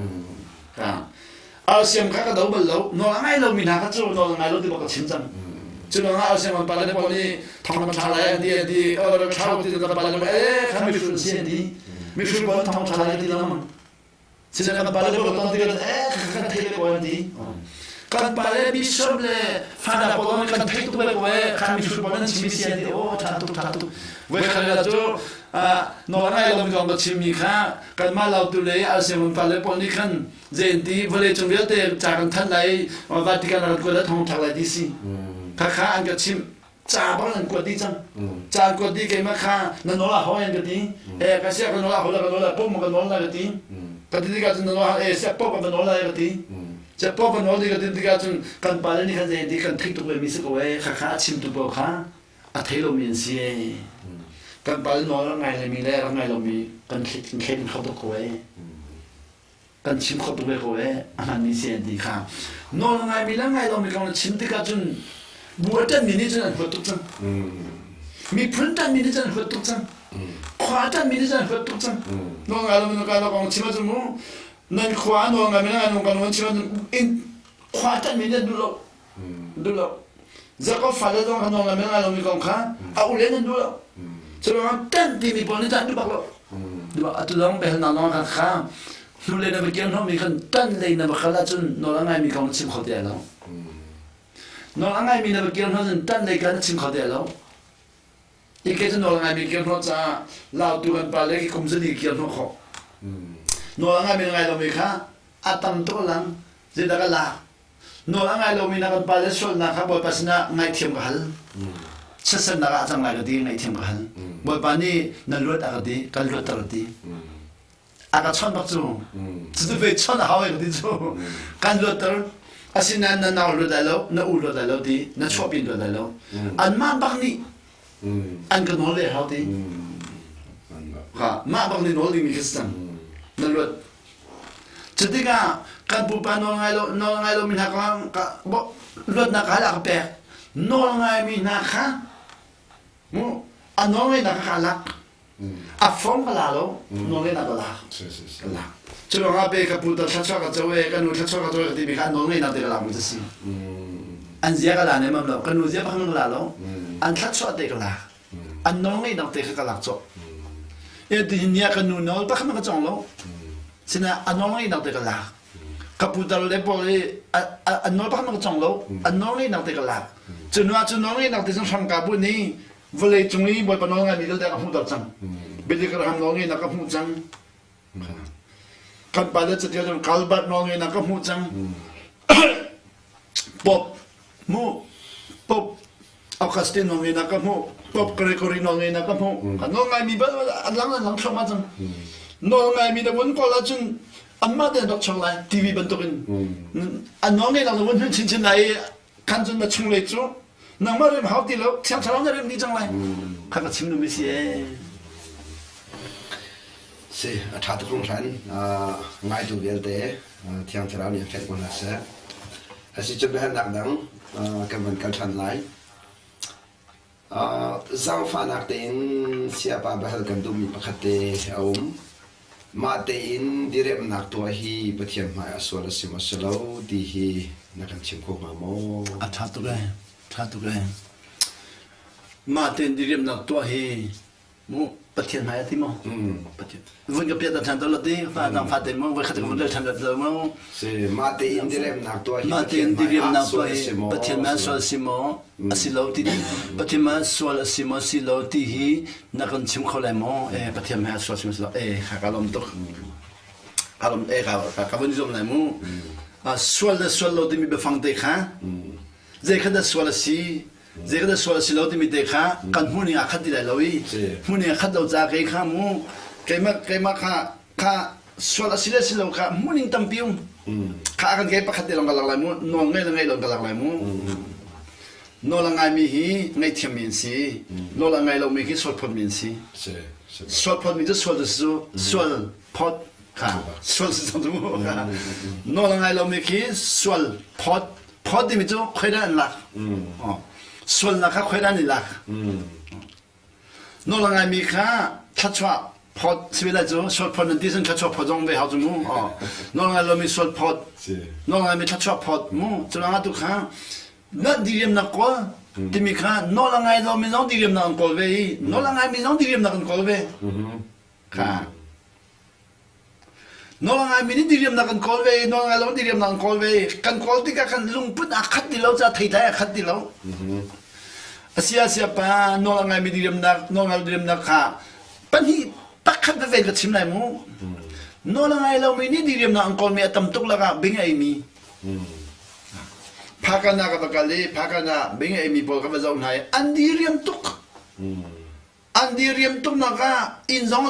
Speaker 2: alsiam kha ka do bal lo nawl a ngai lomi hna kha cu nawl a ngai lo ti bak ka chim cang.
Speaker 3: Cu ruangah Alsiang pa le pawl nih thong kan thla lai an ti an ti rak thla ti kan pa le eh kha mihrut an si an ti. Mihrut pawl thong thla lai ti lengmang. Sina kan pa le pawl ton tikah eh kan thei ko an ti. Kan pa le bishop le fada pawl kan thei tuk ve ko eh kha mihrut pawl nan chim si an ti oh tha tuk tha tuk. Voi khat la cu nawl ngai lomi kong ka chimmi kha kanmah lautu le Alsiang pa le pawl nih khan zeiti vawlei cung vialte ca kan thanh lai Vatican rak kuat thong thak lai ti si kha kha an ka chimh ca bang an kuat dih cang ca an kuat dih keimah kha na nawl a hoi an ka ti e ka sia ka nawl a hoi la ka nawl la pom ka nawl la ka ti ka ti tikah cun na nawl e sia pop ka nawl la ka ti sia pop ka nawl ti ka ti tikah cun kan pa le nih khan zeiti kan theih tuk ve mi si ko e kha kha a chim tu paoh kha a thei lomi an si e kan pa le nawl ngai le mi le rak ngai lomi kan thlen kho tuk ko e kan chim kho tuk ve ko e a hmanmi si an ti kha nawl ngaimi le ngai lomi kong na chim tikah cun bu a ṭanmi nih cun an huat tuk cang miphun ṭanmi nih cun an huat tuk cang khua ṭanmi nih cun an huat tuk cang nawl ngai lomi nawl ngai lo kong chim ahcun mu nan khua nawl ngaimi le ngai lo kong chim ahcun in khua ṭanmi nih an duh lo duh lo Jacob fale zong kha nawl ngai lomi kong kha a ule nan duh lo cu ruangah tan timi pawl nih cun an duh bak lo duh atu zong biahalnak zong kha kha hnulei na va kir hnawhmi khan tan lei na va kal ahcun nawl a ngaimi kong na chim kho ti lo nawl a ngaimi na va kir hnawh cun tan lei kha na chim kho ti lo i ke cu nawl a ngaimi kir hnawh caah lautu kan pa le khi kum zali kir hnawh khawh nawl a ngaimi na ngai lomi kha a tam tuk lang zeidah ka lak Nawl a ngai lomi na kan pale sualnak kha Bawipa sinah ngaihthiam ka hal. Chiatsernak ah a cang lai ka ti, ngaihthiam ka hal. Bawipa nih na luat a ka ti, kan luatter a ti. A ka chawnh bak cu. Cucu ve chawnh a hau ka ti cu. Kan luatter. Asinain na nau luat lai lo, na u luat lai lo ti, na chuahpi luat lai lo. Anmah bak nih an ka nawl ve hau ti. Ha, mah bak nih nawl dingmi khi si cang. Na luat. Cutikah kan pupa nawl ngai lo nawl ngai lomi hna kha luatnak kha a ka pek. Nawl ngaimi hna kha mu a nawl ngeihnak kha ka lak. A fong ka la lo, nawl ngeihnak ka lak. Ka lak. Cu ruangah pe ka pu ta thluachuah ka co e, ka nu thluachuah ka co e ka timi kha an nawl ngeihnak te ka lak mi cu si. An zia ka la nemam lo, ka nu zia pakhat ka la lo. An thluachuah te ka lak. An nawl ngeihnak te kha ka lak cawh. E tihin ni ah ka nu nawl pakhat ka cong lo. Sina a nawl ngeihnak te ka lak. Ka putar le pawl i an nawl pakhat ka cong lo. An nawl ngeihnak te ka lak. Cu nu ah cu nawl ngeihnak te cun hramka bu nih vawlei cung i Bawipa nawl ngaimi vialte ka hmuhter cang. Billy Graham nawl ngeihnak ka hmuh cang. Kan pa le catial cun Calvert nawl ngeihnak ka hmuh cang. Pop mu Pop Augustine nawl ngeihnak ka hmuh Pope Gregory nawl ngeihnak ka hmuh kan nawl ngaimi bal an lang an lang thluahmah cang nawl ngaimi na vun kawl ahcun anmah te an rak chuak lai TV bantukin an nawl ngeihnak na vun hun chinchin lai i khan cun na chunglei cu nangmah rem hau ti lo thiang thlarau na rem dih cang lai kha ka chim duhmi si ee
Speaker 1: Si a ṭha tuk hringhran ngaitu vialte thiang thlarau nih an fenh ko hna seh Asi cu biahalnak dang kan van kal ṭhan lai. Zaangfahnak tein sayapa biahal kan duhmi pakhat te a um. Mah tein diriamhnak tuah hi Pathian hmai ah sual a si maw si lo ti hi na kan chim kho hnga maw?
Speaker 2: A ṭha tuk ee, ṭha tuk ee. Mah tein diriamhnak tuah hi mu Pathian hmai ah ti maw Pathian vun ka piat ṭhan to ti fa dang fa te mo voi khat ka vun rel ṭhan lo mo
Speaker 1: si mah tein diriamnak tuah hi
Speaker 2: mah tein diriamnak tuah hi Pathian hmai sual si maw a si lo ti Pathian hmai sual a si maw si lo ti hi na kan chim kho lai maw eh Pathian hmai sual si maw si lo eh kha ka lawm tuk ka lawm eh ka ka vun zuam lai mu sual le sual lo timi biafang te kha zei kha dah sual a si zei kan sual a si lo timi te kha kan hmuh ning ah khat ti lai lo i hmuh ning a khat lo caah kei kha mu keimah keimah kha kha sual a si le si lo kha hmuh ning tampi um kha kan kei pakhat te lawng ka lak lai mu nawl ngei le ngei lo ka lak lai mu nawl a ngaimi hi ngaihthiammi an si nawl a ngai lomi khi sual phawtmi an si sual phawtmi cu sual cu sual phawt kha sual si cang cu mu nawl a ngai lomi khi sual phawt Phawt timi cu khuaidan an lak. Sualnak kha khuaidan an i lak. Nawl a ngaimi kha thluachuah phawt si lai cu sual phawt nan ti cun thluachuah phawt zong ve hau cu mu. Nawl ngai lomi sual phawt. Nawl ngaimi thluachuah phawt mu. Cu ruangah tu kha na diriamnak kawl.
Speaker 3: Timi kha nawl a ngai lomi zong diriamnak an kawl ve i nawl a ngaimi zong diriamnak an kawl ve. Kha. Nawl a ngaimi nih diriamnak an kawl ve i nawl ngai lo diriamnak an kawl ve i kan kawl tikah kan lungput aa khat ti lo caah theitlai aa khat ti lo. Asia sia pa nawl a ngaimi diriamnak nawl ngai lo diriamnak kha pahnih pakhat veve ka chim lai mu. Nawl a ngai lomi nih diriamnak an kawlmi a tam tuk lakah bing a eimi. Phakana ka va kal i phakana bing a eimi pawl ka va zoh hna i an diriam tuk. An diriam tuk nak ah inn zong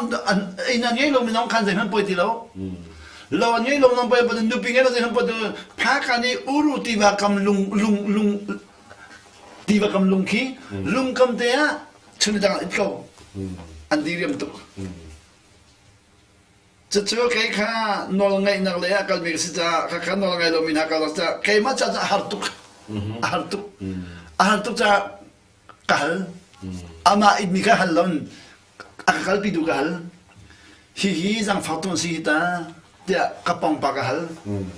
Speaker 3: inn an ngei lomi zong khan zeihmanh poi ti lo. Lo an ngei lo zong poi nupi ngei lo zeihmanh poi ti lo. Phakan i uru tiva kam lung lung lung tiva kam lung khi lung kam te ah chun dang it ko. An diriam tuk. Cucu kei kha nawl ngaihnak lei ah kalmi ka si caah kha kha nawl ngai lomi hna kal caah keimah caah a har tuk. A har tuk. A har tuk caah ka hal. Amah itmi kha hal loin a ka kalpi tu ka hal. Hihi zangfak tu an si hi ta tiah ka pongpa ka hal.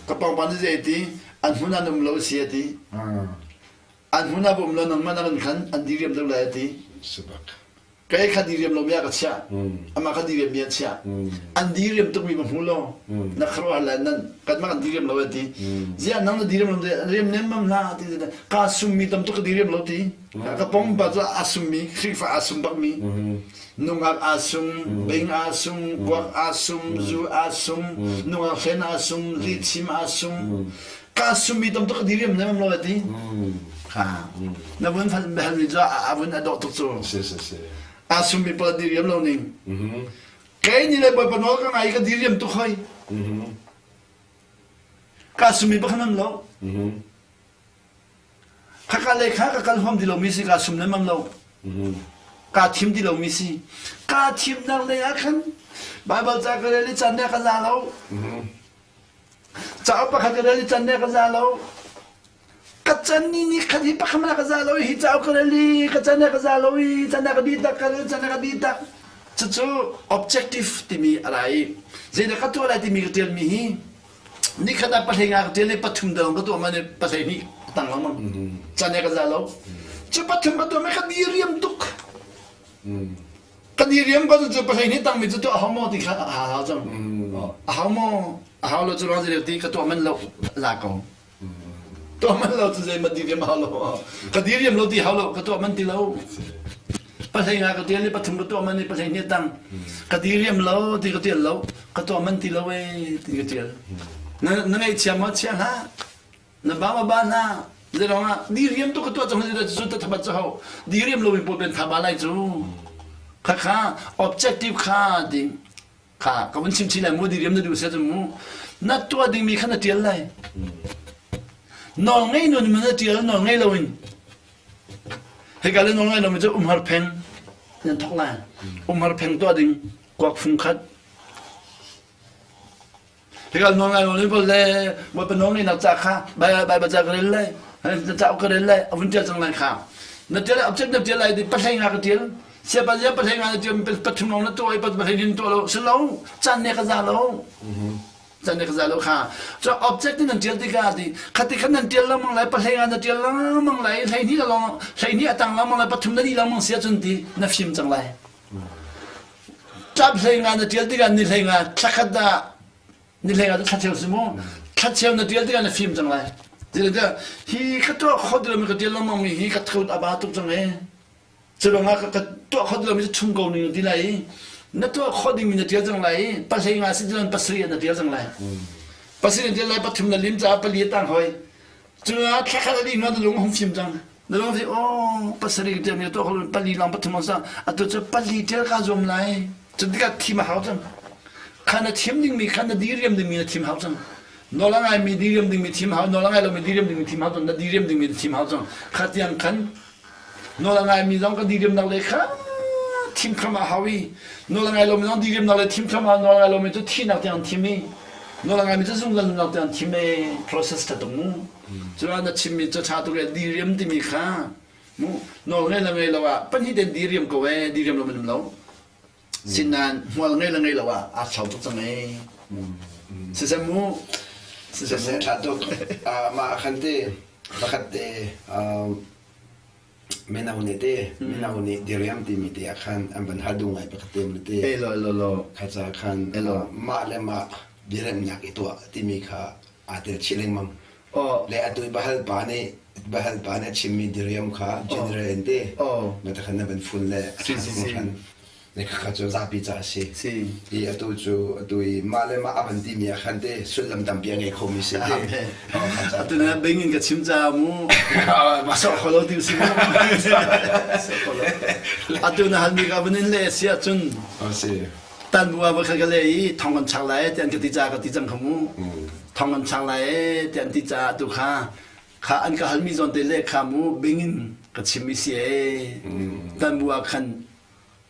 Speaker 3: Ka pongpa nih zei ti an hmun an um lo si a ti. An hmun ah um lo nangmah na kan khan an diriam deuh lai a ti.
Speaker 1: Sabak.
Speaker 3: Kei kha diriam lo mi ah ka chiah. Amah kha diriam mi ah chiah. An diriam tuk mi ma hmu lo. Na kharuah lai nan kanmah kan diriam lo a ti. Ziah nang na diriam lo ti riam nem mam hlah ti ka sum mi tam tuk ka diriam lo ti. Ka pong pa cu a sum mi Khrihfa a sum bak mi. Nungak aa sum, bing aa sum, kuak aa sum, zu aa sum, nungak hlen aa sum, lihchim aa sum. Ka sum mi tam tuk ka diriam nem lo ti. Ha. Na vun hal mi cu a vun a dawh tuk cu.
Speaker 1: Si si si.
Speaker 3: Aa sum mi pawl diriam lo ning. Kei ni le Bawipa nawl ka ngai ka diriam tuk hoi. Ka sum mi pakhat nam lo. Khaka le kha ka kal huam ti lomi si, kaa sum lengmang lo. Kaa thim ti lomi si. Kaa thimnak lei ah khan Baibal ca ka rel i can ne ka za lo. Cauk pakhat ka rel i can ne ka za lo. Ka can ni ni khat hi pakhat ka za lo hi cauk ka rel i ka can ne ka za lo i can ne ka di tak ka rel can ne ka di tak. Cucu objective timi a ra i zeidah ka tuah lai timi ka tialmi hi Nikhat ah pahlei nga ka ṭial i pathum dawng ka tuah man i pahlei hnih a tang lengmang. Can he ka za lo. Cu pathum ka tuah me ka diriam tuk. Ka diriam ko cu pahlei hnih tangmi cu tuah a hau maw ti kha a hau cang. A hau maw? A hau lo cu ruang zei ti ka tuah man lo la ko. Tuah man lo cu zei man diriam hau lo. Ka diriam lo ti hau lo ka tuah man ti lo. Pahlei nga ka tial i pathum ka tuah man i pahlei hnih tang. Ka diriam lo ti ka tial lo. Ka tuah man ti lo ee ti ka tial. Na na ngaihchia maw chia hlah. Na ba ma ba hlah. Zeirong ah diriam tu ka tuah cang cu ta thabat cu ho. Diriam lo mi pawl ben tha ba lai cu. Kha kha objective kha ding kha ka vun chim chin lai mu diriam na duh sia cu mu. Na tuah dingmi kha na tial lai. Nawl ngei nun na tial nawl ngei loin Hika le nawl ngai lomi cu umhar pheng nan thok lai. Umhar pheng tuah ding kuak fung khat. Hika nawl ngai lomi pawl le Bawipa nawl ngeihnak ca kha Baibal ca ka rel lai. Na cauk ka rel lai. A vun tial cang lai kha. Na tial object na tial lai di pahlei nga ka tial. Siapa zia pahlei nga na tial pathum lawng na tuah i pahlei din tuah lo. Si lo. Caan ne ka za lo. Chan ka za lo kha. Cu object nan tial tikah ti khati khan nan tial lengmang lai pahlei nga na tial lengmang lai 12 lawng 12 a tang lengmang lai pathum na dih lengmang si ahcun ti na fim cang lai. Tlap hlei nga na tial tikah ni hlei nga thlakhat dah ni hlei nga cu thlacheu si mu thlacheu na tial tikah na fim cang lai. Zeicahtiah hi ka tuah kho ti lomi ka tial lengmang mi hi ka thut a ba tuk cang ee. Cu ruangah ka tuah khawh ti lomi cu chum ko ning na ti lai i na tuah khawh dingmi na ṭial cang lai i pahlei nga si cun pasarih ah na ṭial cang lai. Pasarih na ṭial lai pathum na lim caah pali a tang hoi. Cu ah thla khat a dih hnu ah na lung a hung fim cang. Na lung a oh pasarih ka ṭialmi tuah kho lo pali lawng pathum lawng sang atu cu pali ṭial kaa zuam lai. Cu tikah thim a hau cang. Kha na thim dingmi kha na diriam dingmi na thim hau cang. Nawl a ngaimi diriam dingmi thim hau, nawl a ngai lomi diriam dingmi thim hau cang, na diriam dingmi na thim hau cang. Kha tiang khan Nawl a ngaimi zong ka diriamnak le kha thim kham a hau i nawl a ngai lomi zong diriamnak le thim kham a nawl a ngai lomi cu thihnak tiang thim i nawl a ngaimi cu zungzal nunnak tiang thim e process ṭha tuk mu. Cu ah na chimmi cu ṭha tuk e diriam timi kha mu nawl ngei le ngei lo ah pahnih ten diriam ko e diriam lo man um lo. Sinain hmual ngei le ngei lo ah aa thlau tuk cang e. Siseh mu.
Speaker 1: Siseh ṭha tuk. Mah khan te pakhat te. Mino nih te mino nih diriam timi te ah khan an van hal duh ngai pakhat te te.
Speaker 2: Elo elo lo.
Speaker 1: Kha ca khan mah le mah diriamnak i tuah timi kha aa tel chih lengmang. Le atu i bahal pa nih bahal pa nih a chimmi diriam kha general in te na ta khan na van fun le a ṭha tuk hran. Ne khakha cu zapi ca a si.
Speaker 2: Si.
Speaker 1: I atu cu atu i mah le mah a van timi ah khan te sullam tampi a ngei khomi si te.
Speaker 2: Atu na bing in ka chim ca mu. Sok kholo ti si mu. Atu na halmi ka van in le si ahcun.
Speaker 1: Si.
Speaker 2: Tan bu ah va kha ka le i thong kan chak lai ti an ka ti ca ka ti cang kha mu. Thong kan chak lai ti an ti ca tu kha kha an ka halmi zawn te le kha mu bing in ka chim i si e. Tan bu ah khan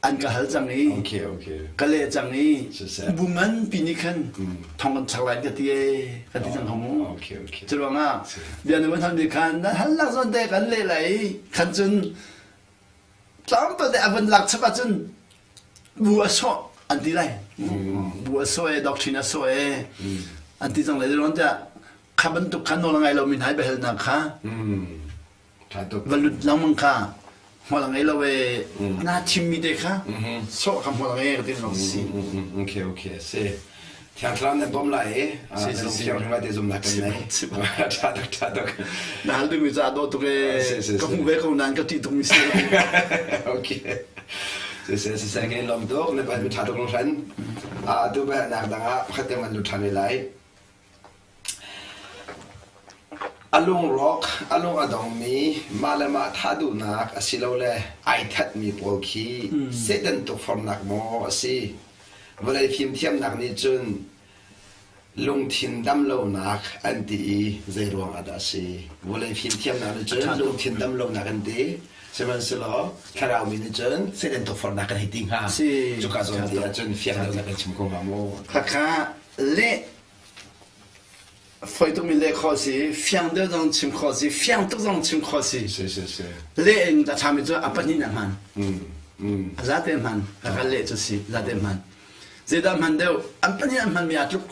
Speaker 2: an ka hal cang i
Speaker 1: okay, okay.
Speaker 2: ka leh cang i bu nganpi nih khan thong kan chak lai ka ti e kan ti cang mu
Speaker 1: okay, okay.
Speaker 2: cu ruangah bia nu van halmi khan nan hal lak zawn te kan leh lai khan cun tlawmpal te a van lak chap ahcun bu a sawh an ti lai bu a sawh e doctrine a sawh e an ti cang lai ruang tiah kha bantuk kha nawl a ngai lomi hna i biahalnak kha
Speaker 1: Ṭha tuk.
Speaker 2: Va lut lengmang kha hmual a ngei lo ee. Na thimmi te kha sawh kha hmual a ngei ka ti lawng si.
Speaker 1: Okay, okay, si. Thiang Thlarau nan bawm lai i
Speaker 2: Si, si,
Speaker 1: lung
Speaker 2: si.
Speaker 1: thiang hrim lai te zumnak kan nei. Ṭha tuk, ṭha tuk.
Speaker 2: Na hal duhmi ca dawh tuk ee.
Speaker 1: Si, si,
Speaker 2: Ka
Speaker 1: si.
Speaker 2: hmuh ve ko nain ka ṭih tukmi si.
Speaker 1: Okay. Si, si, si, si, kan lawm tuk. Na bal mi ṭha tuk hringhran. Atu biahalnak dang ah pakhat te man lut ṭhan rih lai. A lungrawk, a lung a dongmi, mah le mah thah duhnak asilole ai thatmi pawl khi Satan tukforhnak maw a si? Vawlei fimthiamnak nih cun lungthin damlonak an ti i zeiruang ah dah a si? Vawlei fimthiamnak nih cun lungthin damlonak an ti. Sihmanhsehlaw thlarau mi nih cun Satan tukforhnak kan hei ti hnga. Cuka zawn te ahcun fiang deuh na kan chim ko hnga maw?
Speaker 2: Khakha leh Foi tukmi leh khawh si, fiang deuh zong chim khawh si, fiang tuk zong chim khawh si.
Speaker 1: Si si si.
Speaker 2: Leh in a ṭhami cu a pahnih a hman. A zate hman. Ka kan leh cu si, zate hman. Zeidah hman deuh? An pahnih an hmanmi aa tluk.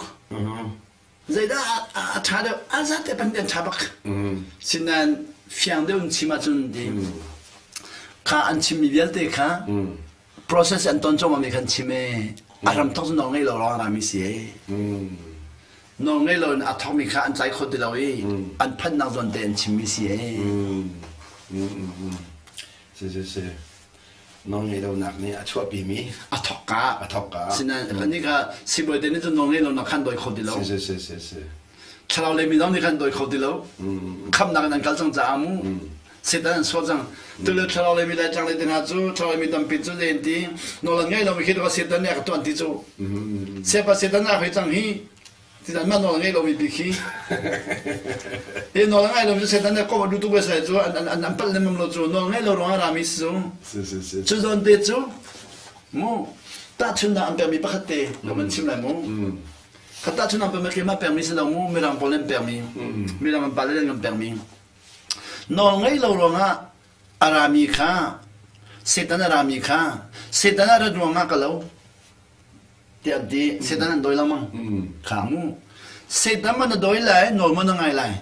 Speaker 2: Zeidah a ṭha deuh? A zate pahnih an ṭha bak. Sinain fiang deuh in chim ahcun ti kha an chimmi vialte kha process an ton cuahmah mi khan chim ee. A ram thok cu nawl ngei lo lawng rami si ee. Nawl ngei lo in a thokmi kha an tlai kho ti lo i an phannak zawn te an chimmi si ee.
Speaker 1: Si si si. Nawl ngei lonak nih a chuahpi mi
Speaker 2: a thok ka.
Speaker 1: A thok ka.
Speaker 2: Sinain anih kha sibawi te nih cun nawl ngei lonak khan dawi kho ti lo.
Speaker 1: Si si si si si.
Speaker 2: Thlarau lei mi zong nih khan dawi kho ti lo. Khamnak in an kal cang caah mu. Satan an sual cang. Tule thlarau lei mi lai tlang lei te hna cu thlarau lei mi tampi cu len ti nawl an ngei lomi khi to Satan nih a ka tuan ti cu. Sepa Satan a hoi cang hi ti dan mah nawl a ngei lomi bi khi. Hi nawl a ngei lomi cu Satan nih ko du tu ve sai cu an an an palh lemmam lo cu nawl ngei lo ruang ah rami si cu. Cu zawn te cu mu tahchunnak an pekmi pakhat te ka van chim lai mu. Kha tahchunnak an pekmi keimah pekmi si lo mu mirang pawl an pekmi mirang an pale an kan pekmi. Nawl ngei lo ruangah a rami kha Satan a rami kha Satan a rat ruangah ka lo tiah an ti. Satan an dawi lengmang. Kha mu. Satan man na dawi lai, nawl man na ngai lai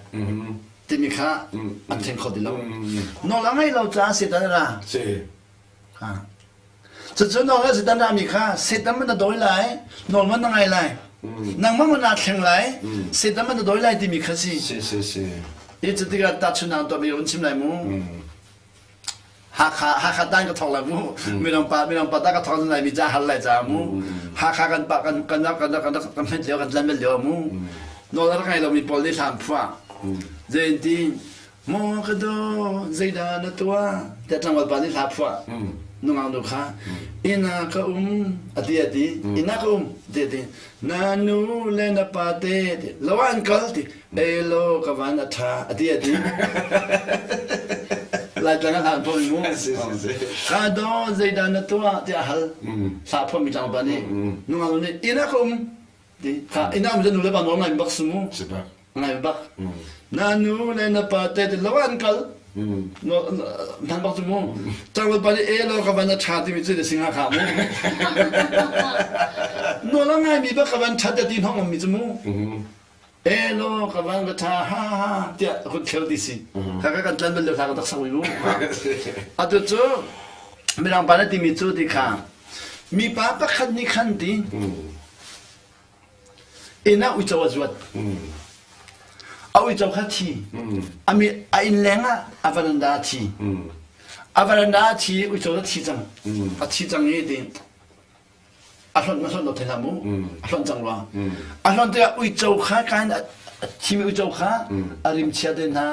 Speaker 2: timi kha an thleng kho ti lo. Nawl a ngaih lo caah Satan a ra. Ha. Cucu nawl a Satan rami kha Satan man na dawi lai, nawl man na ngai lai. Nangmah man naa thleng lai, Satan man na dawi lai timi kha si.
Speaker 1: Si si si.
Speaker 2: Hi cu tikah tahchunhnak tuahmi ka vun chim lai mu. Hakha Hakha tan ka thawk lai mu. Mirang pa mirang pa ta ka thawk lai mi ca hal lai ca mu. Hakha kan pa kan kan kan kan kan hmet lio kan tlan lio mu. Nawl a rak ngai lomi pawl nih hlam phuah. Zei Maw ka daw, zeidah na tuah? Tiah tlangval pa nih hla phuah. Nungak nu kha inn ah ka um a ti a ti. Inn ah ka um ti a ti. Na nu le na pa te ti. Lo ah an kal ti. Elo ka van a ṭha a ti a ti. Laitlang ah hla an phuah mi mu. Ka daw, zeidah na tuah? tiah a hal. Hla phuah mi tlangval pa nih nungak nu nih inn ah ka um ti. Kha inn ah um cu nu le pa nawl ngai bak si mu. Ngai bak. Na nu le na pa te ti lo an kal. No nan bak cu mu. Tangwal pa nih e lo ka van a tha timi cu na singa kha mu. No la ngai mi bak ka van that ti hong mi cu mu.
Speaker 3: Elo ka van ka tha ha ha tiah a hun khel ti si. Kha ka kan tlan bal lo hla ka tak sang mu. Atu cu mirang pa na timi cu ti kha mipa pakhat nih khan ti inn ah uico a zuat. A uico kha thi. A mi a inn leng ah a veranda a thi. A veranda a thi uico a thi cang. A thi cang i ti a hlonh na hlonh lo thei hlah mu a hlonh cang rua a hlonh tikah uico kha kain a thimi uico kha a rim chia te hna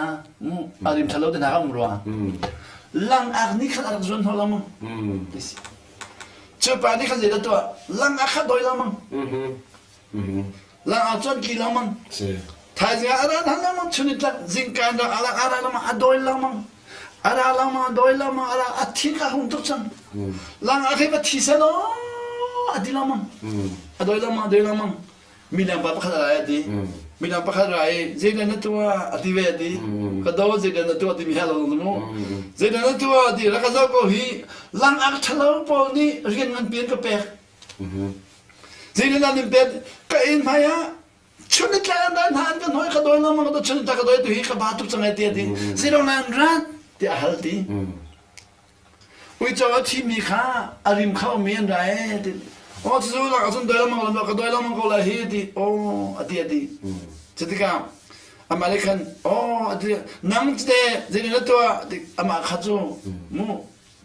Speaker 3: a rim ṭha lo te hna kha um rua langak nih khan a rak zuan hnawh lengmang cu pa nih khan zeidah tuah langak kha doi lengmang Lang ah cun tli lengmang. Thaizing ah a ra than lengmang chun i tlak zingka in rak a ra lengmang a dawi lengmang. A ra lengmang a dawi lengmang a ra a thin kha hung tuk cang. Lang ah khin va thi seh law a ti lengmang. A dawi lengmang a dawi lengmang. Midang pa pakhat a ra a ti. Midang pakhat ra i zeidah na tuah a ti ve a ti. Ka daw zeidah na tuah timi he lo mu. Zeidah na tuah a ti rak ka zoh ko hi lang ah ṭhalo pawl nih rian nganpi an ka pek. Zeitindah nan pek ka inn hmai ah chun ni tlai an hna an kan hoi ka doi lengmang ka chun ta ka doi tu hi ka ba tuk cang ai ti ti zero nan rat ti a hal ti uico a thi mi kha a rim kha mi an ra e ti o cu lak ahcun doi lengmang lo ka doi lengmang ko lai hi ti o ati ati cutikah amah le khan o ati nang te zeitin na tuah ti amah kha cu mu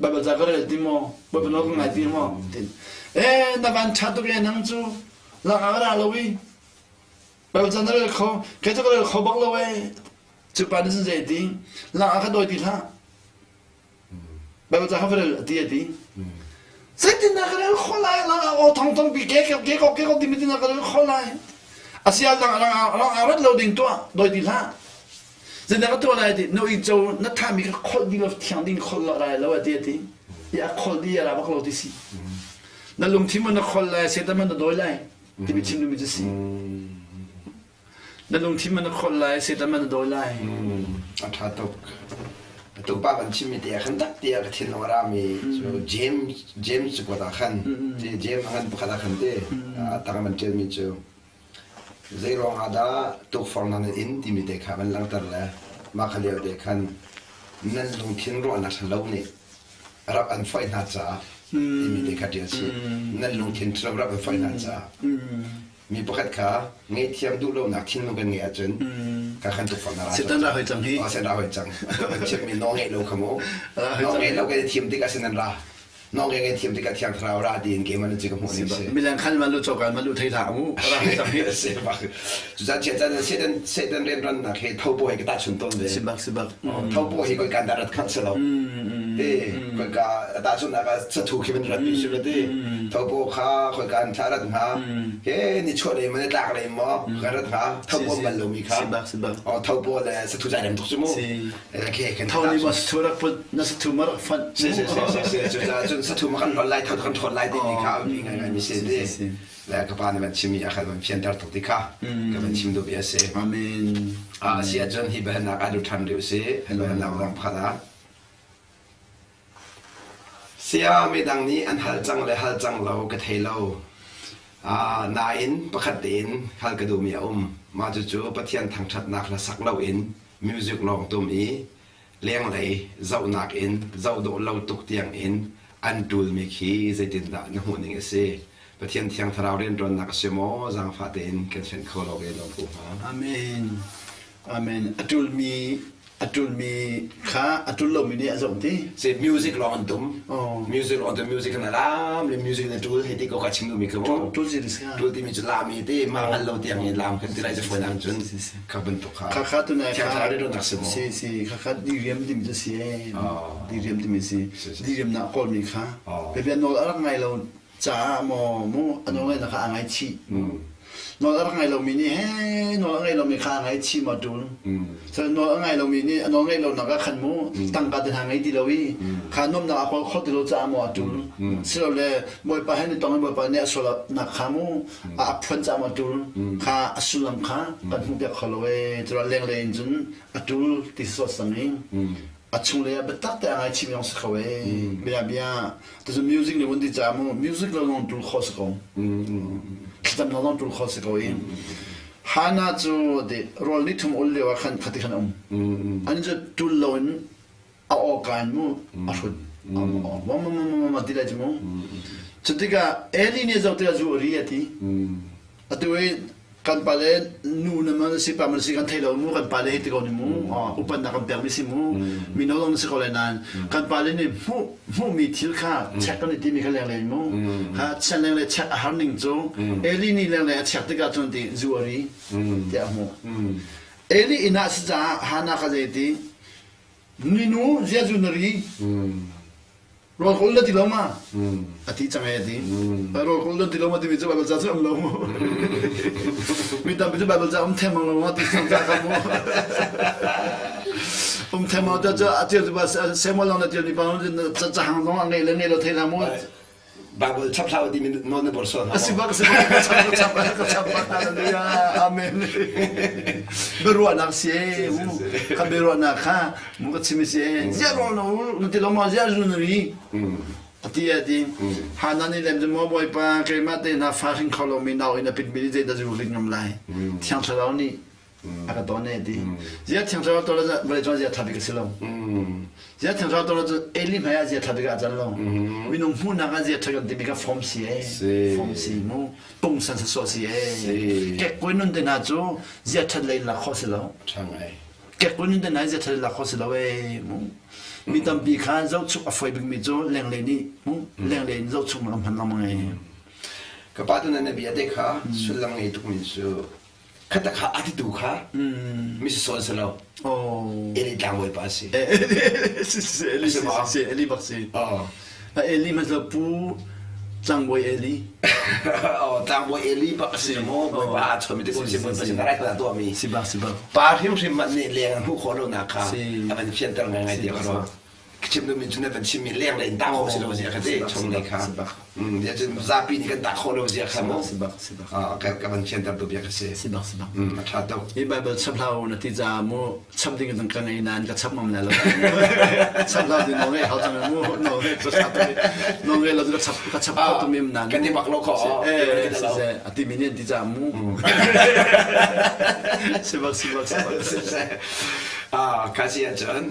Speaker 3: Baibal ca ka rel ti maw? Baibal nawl ka ngai ti maw? Tin. Eh, na van ṭha tuk e nang cu. Lak ah ka ra lo i. Baibal ca na rel kho, kei cu ka rel kho bak lo e. Cu pa nih cun zei ti? Lak ah ka dawi ti hlah. Baibal ca kha va rel a ti a ti. Zeitin dah ka rel kho lai? Lang ah aw thong thong pi ke ke ke ko ke ko timi tin ka rel kho lai. Asia lang lang lang ah rat lo ding tuah dawi ti hlah. Zeidah ka tuah lai ti na uico na thahmi kha kholh dih lo thiang ding kholh lo lai lo a ti a ti. I a kholh dih a ra bak lo ti si. Na lungthin man na kholh lai Satan man na dawi lai timi chim duhmi cu si. Na lungthin man na kholh lai Satan man na dawi lai.
Speaker 1: A ṭha tuk. Tupa kan chimmi te ah khan tak tiah ka thinlung a rami cu James James cu kuat ah khan James a ngan pakhat ah khan te a tang man ṭialmi cu Zeiruang ah dah tukforhnak nan in timi te kha van langhter le mah kha lio te khan nan lungthin ruahnak ṭhalo nih rak an foih hna caah timi te kha ṭial chih. Nan lungthin ṭhalo rak an foih hna caah mi pakhat kha ngaihthiam duh lonak thinlung kan ngeih ahcun kha khan tukforhnak ra
Speaker 3: Satan ra hoi cang hi.
Speaker 1: Oh, Satan ra hoi cang. Kan chimmi nawl ngeih lo kha mu. Nawl ngeih lo kan i thim tikah sin an ra. Nong nge thiam tikah thiang thlarau ra tiin keimah nan ci ka hmuh ning si.
Speaker 3: Milan khan ma lu chokan ma lu thei hlah mu. Ra cang hi.
Speaker 1: Si bak. Cucaah chia caan Satan Satan rianṭuannak hi thopo he ka tahchun tawn ve.
Speaker 3: Si bak si bak.
Speaker 1: Thopo hi koi kan dah rat khang si lo. Ti koi ka tahchunnak ah sathu khi man rat mi si lo ti. Thopo kha koi ka an thla rat hnga. He ni chuah lei ma ni tlak lei maw kan rat hnga. Thopo man lo mi kha.
Speaker 3: Si bak si bak.
Speaker 1: Thopo le sathu zai rem tuk cu mu.
Speaker 3: Si. Tho nih maw sathu rak put na sathu ma rak fanh.
Speaker 1: Si si si si si cucaah cun sathu ma kan hlon lai tho kan ṭhawn lai timi kha a biapi ngaingai mi si ti. Le ka pa nih van chimmi a khan van fianter tuk ti kha ka van chim duhmi a si.
Speaker 3: Amen.
Speaker 1: A si ahcun hi biahalnak ah duh ṭhan rih usih. Hi biahalnak dang pakhat ah. Saya midang nih an hal cang le hal cang lo ka thei lo. Nain pakhat tein hal ka duhmi a um. Mah cucu Pathian thangṭhatnak hla sak loin music lawng tum i lenglei zohnak in zoh dawh lo tuk tiang in an ṭulmi khi zeitindah na hmuhning a si? Pathian Thiang Thlarau rianṭuannak a si maw? Zaangfah tein kan fenh kho lo ve lo pu hnga.
Speaker 3: Amen. Amen. A ṭulmi a ṭulmi kha a ṭul lomi nih a zoh ti.
Speaker 1: Si music lawng an tum. Music lawng tum music na lam le music na ṭul hei ti ko ka chim duhmi kha mu.
Speaker 3: Ṭul si si.
Speaker 1: Ṭul timi cu lam i ti ma ngal lo tiang i lam kan ti lai cu fawi nang cun kha bantuk kha.
Speaker 3: Kha kha tu nai
Speaker 1: kha. Thiang Thlarau si
Speaker 3: maw? Si si kha kha diriam timi cu si ee. Diriam timi si. Diriam na kawlmi kha. Biabia nawl a rak ngai lo caah maw mu a nawl ngaihnak kha a ngaihchih nawl a rak ngai lomi nih he nawl a ngai lomi kha a ngaihchih maw ṭul so nawl a ngai lomi nih a nawl ngaih lonak ah khan mu tangka te hna ngei ti lo i kha nuamhnak a kawl kho ti lo caah maw a ṭul silole bawipa he ni tong i bawipa nih a sualnak kha mu a phuan caah maw ṭul kha a sullam kha kan hmuh piak kho lo ee cuah lenglei in cun a ṭul ti sawt sang i a chunglei ah biatak te a ngaichih mi zong si kho ee bia bia Tucu music nih vun ti ca mu music lo zong tul kho si ko. Thlacam lo zong tul kho si ko i. Hana cu ti rawl ni thum ul lio ah khan khati khan um. An cu tul loin a awka in mu a hrut. Ma ma ma ma ti lai cu mu. Cu tikah Eli nih zoh tikah zu a ri a ti. Atu i kan pale nu na ma si pa ma si kan thei lo mu kan pale hi ti ko ni mu upat nak kan pek mi si mu mino long si ko lai nain kan pale nih hmuh hmuhmi thil kha check kan i timi kha lenglei mu kha chian lenglei check a har ning cu Eli nih lenglei a check tikah cun ti zu a ri tiah a hmuh Eli inn ah si caah Hannah kha zei ti ninu zia zu na ri Rawlkawl na ti lo ma? A ti cang e a ti. Rawlkawl na ti lo ma timi cu Bible ca cu um lo mu. Mi tampi cu Bible ca um theng lo ma ti sang ca ka mu. Um theng ma ta cu a tial cu ba Samuel long na tial mi pa ca ca hang zong a ngei le ngei lo thei la mu.
Speaker 1: Bible chap hlah ti mi nawl na bor sual
Speaker 3: hna. Asi bak si bak ka chap ka chap ka chap bak hallelujah amen. Biaruahnak si e mu. Kha biaruahnak kha mu ka chim si e. Ziah ro no na ti lo ma ziah zu na ri. Ati a ti. Hana nih lem cu maw Bawipa keimah te hna fa hring kho lo mi nau in a pit mi nih zeidah zu ring ngam lai. Thiang Thlarau nih a ka ton e ti. Zia Thiang Thlarau ton ah vawlei cung zia tha bik a si lo. Zia Thiang Thlarau ton ah Eli hmai ah zia tha bik ah a can lo. Minung hmuhnak ah zia tha kan timi kha form si e. Form si mu. Pungsan sasawh si e. Kekkuai nun te hna cu zia that lei in lak khawh si lo. Kekkuai nun te hna zia that lak khawh si lo e mu. Mi tampi kha zohchuk a foi bikmi cu lenglei nih mu lenglei in zohchuk nak an hman lengmang e.
Speaker 1: Ka pa tu na bia te kha sullam ngei tukmi cu Khata kha a titu kha mi sawn si lo. Eli tlangbawi pa si.
Speaker 3: Eli si Eli bak si. Eli ma pu tlangbawi Eli.
Speaker 1: Oh tlangbawi Eli bak si mo bawipa a chon mi te ko si bawipa sin rai kha tuah mi.
Speaker 3: Si bak si bak.
Speaker 1: Pa hrimhrim man nih leng a hmuh khawh lo nak kha a van fianter ngai ngai ti ka chim duhmi cu na van chimmi leng le in tah khawh si lo zia kha ti chung lei kha ya cun zapi nih kan tah khawh lo zia kha mu ka van fianter tu bia ka si a tha tuk
Speaker 3: hi bible chap hlau na ti ca mu chap ding in ka ngei nain ka chap ngam lai lo chap hlau ding no ngei hau cang mu no ngei ka chap no ngei lo ka chap ka chap kho tu mim nan
Speaker 1: kan ti bak lo kho
Speaker 3: eh ati mi nih ti ca mu sibak sibak sibak
Speaker 1: Ka si ahcun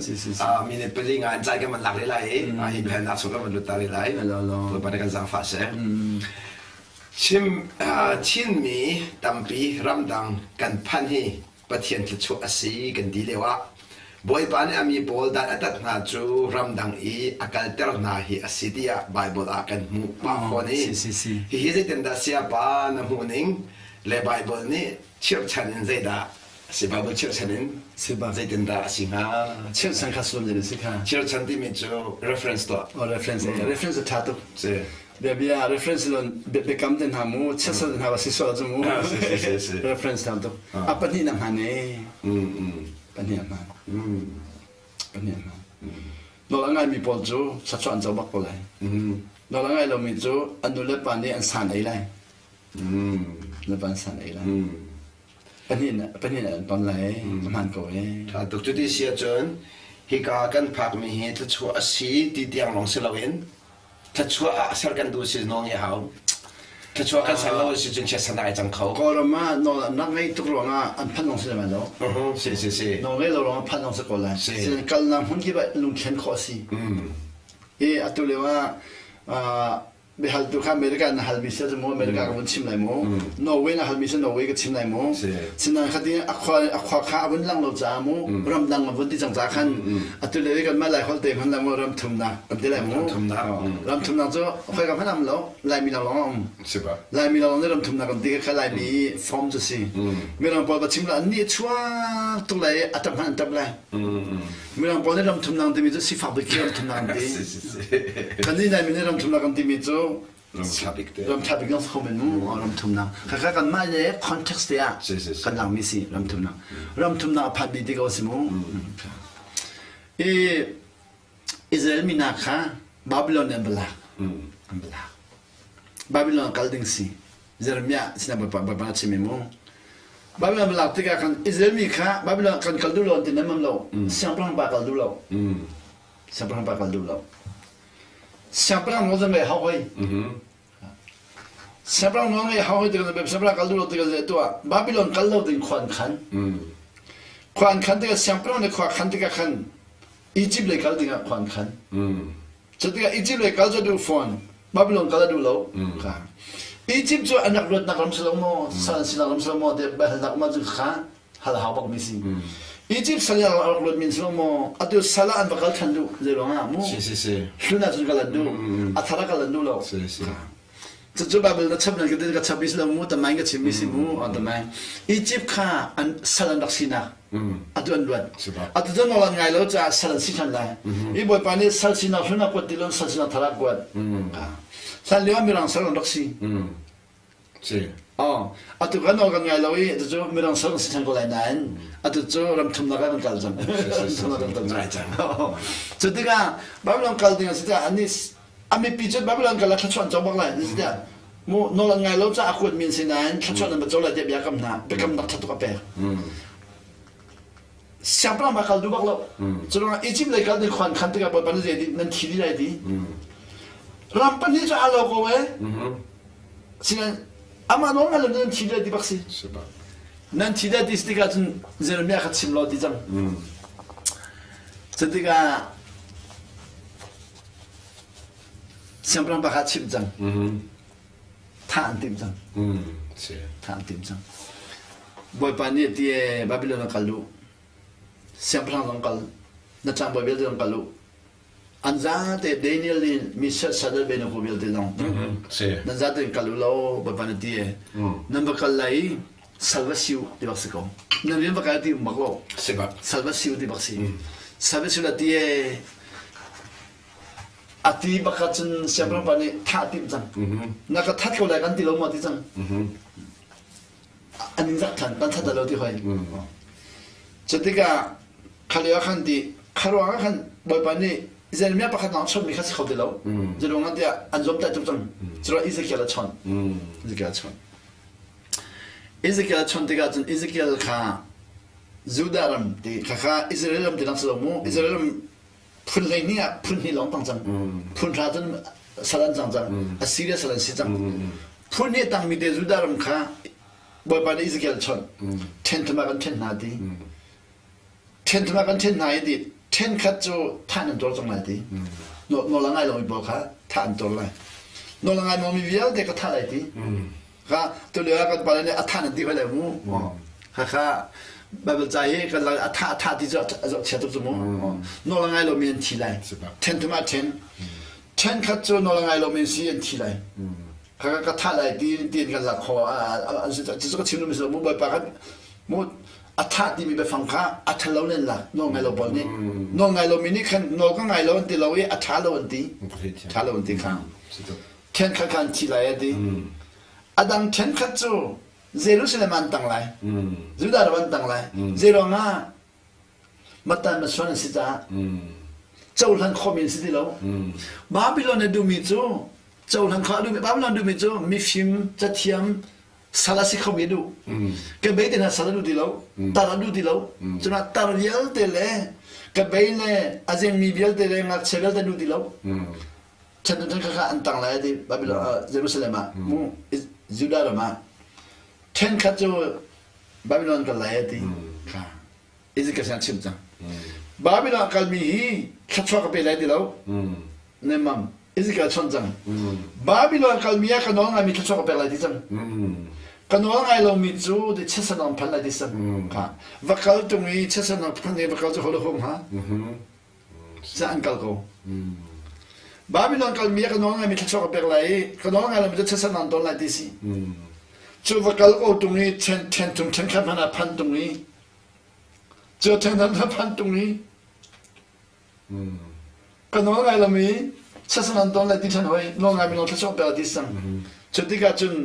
Speaker 1: minute pali nga in cai kan van lak rih lai i hi biahalnak chung kan van lut ta rih lai. Bawipa nih kan zaangfah seh. Chim Chinmi tampi ramdang kan phanh hi Pathian thluachuah a si kan ti lio ah Bawipa nih a mi pawl dan a tat hna cu ramdang i a kalter hna hi a si tiah Baibal ah kan hmuh pah fawn i hihi zeitindah sayapa na hmuh ning le Baibal nih chirhchan in zeidah Si Bible chirhchan in zeitindah a si hnga?
Speaker 3: Chirhchan kha sullam zei si kha?
Speaker 1: Chirhchan timi cu reference tuah.
Speaker 3: Oh, reference. Reference a ṭha tuk. Si. Bia bia reference lon biakam te hna mu chirhchan te hna ba si sual cu mu. Reference tam tuk. A pahnih na hman e. Pahnih a hman. Pahnih a hman. Nawl a ngaimi pawl cu thluachuah an co bak ko lai. Nawl a ngai lomi cu an nu le pa nih an san ei lai. Le pa an san ei lai. Pahnih an ton lai a hmaan ko ee.
Speaker 1: Ṭha tuk. Cuti si ahcun hika kan phakmi hi thluachuah a si ti tiang lawng si loin thluachuah ah ser kan duh si nawl ngeih hau. Thluachuah kan ser lo si cun chiatsan ai cang kho.
Speaker 3: Kawlram ah nawl an rak ngeih tuk ruangah an phanh lawng si lai lo.
Speaker 1: Si si si.
Speaker 3: Nawl ngei lo ruangah phanh lawng si ko lai. Si. Kalnak hmun kip ah lungthlen khawh a si. I atu lio ah biahaltu kha America na halmi si cu mu America ka vun chim lai mu Norway na halmi si Norway ka chim lai mu sinain kha ti a khua a khua kha a vun lang lo caah mu ramdang a vun ti cang caah khan atu le kan mah lai holh te hman lai mu ram thumnak kan ti lai mu ram thumnak cu khoi ka hman am lo Laimi lawng lawng a um Laimi lawng nih ram thumnak kan ti kha Laimi form cu si Mirang pawl va chim la an nih chuak tuk lai a tap hman an tap lai Mirang pawl nih ram thumnak timi cu sifak bik khi ram thumnak an ti. Kan nih Laimi nih ram thumnak kan timi cu
Speaker 1: ram ṭha bik te.
Speaker 3: Ram ṭha bik zong kho men mu ram thumnak. Khakha kan mah le context te ah kan lakmi si ram thumnak. Ram thumnak a phan mi ti ko si mu. I Israel mi hna kha Babylon an va lak. An va lak. Babylon kal ding si. Jeremiah sinah Bawipa Bawipa a chim i mu. Babylon lak tikah khan Israel mi kha Babylon kan kal duh lo an ti lengmang lo. Siangpahrang pa kal duh lo. Siangpahrang pa kal duh lo. Siangpahrang nawl zan hau hoi. Siangpahrang nawl ngeih hau hoi tikah siangpahrang kal duh lo tikah le tuah Babylon kal lo ding khua an khan. Khua an khan tikah siangpahrang nih khua khan tikah khan Egypt lei kal dingah khua an khan. Cu tikah Egypt lei kal cu a duh fawn. Babylon kal a duh lo. Kha. Egypt cu an rak luatnak ram si lo maw, sal an sinak ram si lo maw, tiah biahalnak ma cu kha hal a hau bak mi si. Egypt sal ah rak luat min si lo maw, atu sal ah an va kal than duh zei ruang ah mu.
Speaker 1: Si si si.
Speaker 3: Hlun ah cun kal an duh. A thar ah kal an duh lo.
Speaker 1: Si si.
Speaker 3: Cucu Bible na chap nan ka ka chap mi si lo mu tamai ka chim mi si mu on tamai Egypt kha an sal an rak sinak atu an luat atu cu nawl an ngai lo caah sal an si than lai i Bawipa nih sal sinak hlun a kuat ti lo sal sinak thar a kuat hlan lio ah mirang sal an rak si
Speaker 1: si
Speaker 3: Oh, atu kan nawl kan ngai lo i atu cu mirang sal kan si than ko lai nain atu cu ram thumnak ah kan kal cang.
Speaker 1: Ngai cang.
Speaker 3: Cu tikah Babylon kal ding a si tikah anih a mipi cu Babylon kal ah thluachuah an co bak lai zeicahtiah mu nawl an ngai lo caah a kuat mi an si nain thluachuah nan va co lai tiah bia kam hna biakamnak ṭha tuk a pek siangpahrang ma kal duh bak lo cu ruangah Egypt lei kal ding khuan khan tikah Bawipa nih zei ti nan thi dih lai ti ram pahnih cu aa lo ko e sinain amah nawl ngai lo nan thi dih lai ti bak si nan thi dih lai ti si tikah cun Jeremiah kha chim law ti cang cu tikah Siangpahrang pa kha chimh cang. Thah an timh cang. Thah an timh cang. Bawipa nih ti Babylon ah kal u. Siangpahrang zong kal. Na tlangbawi vialte zong kal u. An zate Daniel nih mi Shadrach Abednego vialte zong. Nan zate in kal u law Bawipa nih ti nan va kal lai i sal va si u ti bak si ko. Nan rian va kal ti um bak lo. Sal va si u ti bak si. Sal va si u la ti A ti bak cun siangpahrang pa nih thah a timh cang. Na ka that ko lai kan ti lo maw ti cang. An in zak than, kan that lo ti hoi. Cu tikah kha lio ah khan ti kha ruang ah khan Bawipa nih Jeremiah pakhat lawng chonhmi kha si kho ti lo. Zeiruang ah tiah an zuamtaih tuk cang. Curuang Ezekiel a chawnh. Ezekiel a chawnh. Ezekiel a chawnh tikah cun Ezekiel kha Judah ram ti kha kha Israel ram ti nak si lo mu. Israel ram phun 12 ah phun hnih lawng tang cang phun hra cun sal an cang cang Assyria sal an si cang phun hnih tangmi te Judah ram kha Bawipa nih Ezekiel chawnh ṭhen thum ah kan ṭhen hna ti ṭhen thum ah kan ṭhen hna i ti ṭhen khat cu thah nan tuar cang lai ti nawl a ngai lomi pawl kha thah an tuar lai nawl a ngai lomi vialte ka thah lai ti Kha tulio ah kan pale nih a tha nan ti hoi lai mu. Kha kha Bible ca hi kan a tha a tha ti cu a zoh chia tuk cu mu. Nawl a ngai lomi an thi lai. Then thum ah then. Then khat cu nawl a ngai lomi si an thi lai. Kha ka tha lai ti tiin kan lak kho cu ka chim mi mu Bawipa kan mu a tha timi biafang kha a tha lo nen lak nawl ngai lo pawl nih nawl ngai lomi nih khan nawl ka ngai lo an ti lo i a tha lo an ti tha lo an ti kha Ṭhen khat kha an thi lai a ti. A dang ṭhen khat cu Jerusalem ah an tang lai. Judah ram an tang lai. Zeiruang ah Matan masuan an si caah cohlan khawhmi an si ti lo. Babylon a duhmi cu cohlan khawh a duhmi Babylon duhmi cu mifim cathiam sal a si khomi a duh. Ka bei te hna sal a duh ti lo. Tar a duh ti lo. Cunah tar vialte le ka bei le a zengmi vialte le ngakchia vialte a duh ti lo. Chan chan kha an tang lai ti Babylon Jerusalem ah mu Judah ram ah ṭhenkhat cu Babylon kal lai ti kha Ezekiel sin chim cang Babylon kalmi hi thluachuah ka pe lai ti lo nemam Ezekiel chon cang Babylon kalmi ah ka nawl ngaimi thluachuah ka pek lai ti cang ka nawl ngai lomi cu ti chiasan on phan lai ti cang kha va kal tung i chiasan on phan i va kal cu hol hum ha Ca an kal ko. Babylon kalmi ah ka nawl ngaimi thluachuah ka pek lai i ka nawl ngai lomi cu chiatserh nan tawn lai ti si. Cu va kal ko tung i ṭhen ṭhen thum ṭhen khat hmanh ah phan tung i cu ṭhen khat phan tung i ka nawl ngai lomi chiatserh nan tawn lai ti ṭhen hoi nawl ngaimi nawl thluachuah pek lai ti sang. Cu tikah cun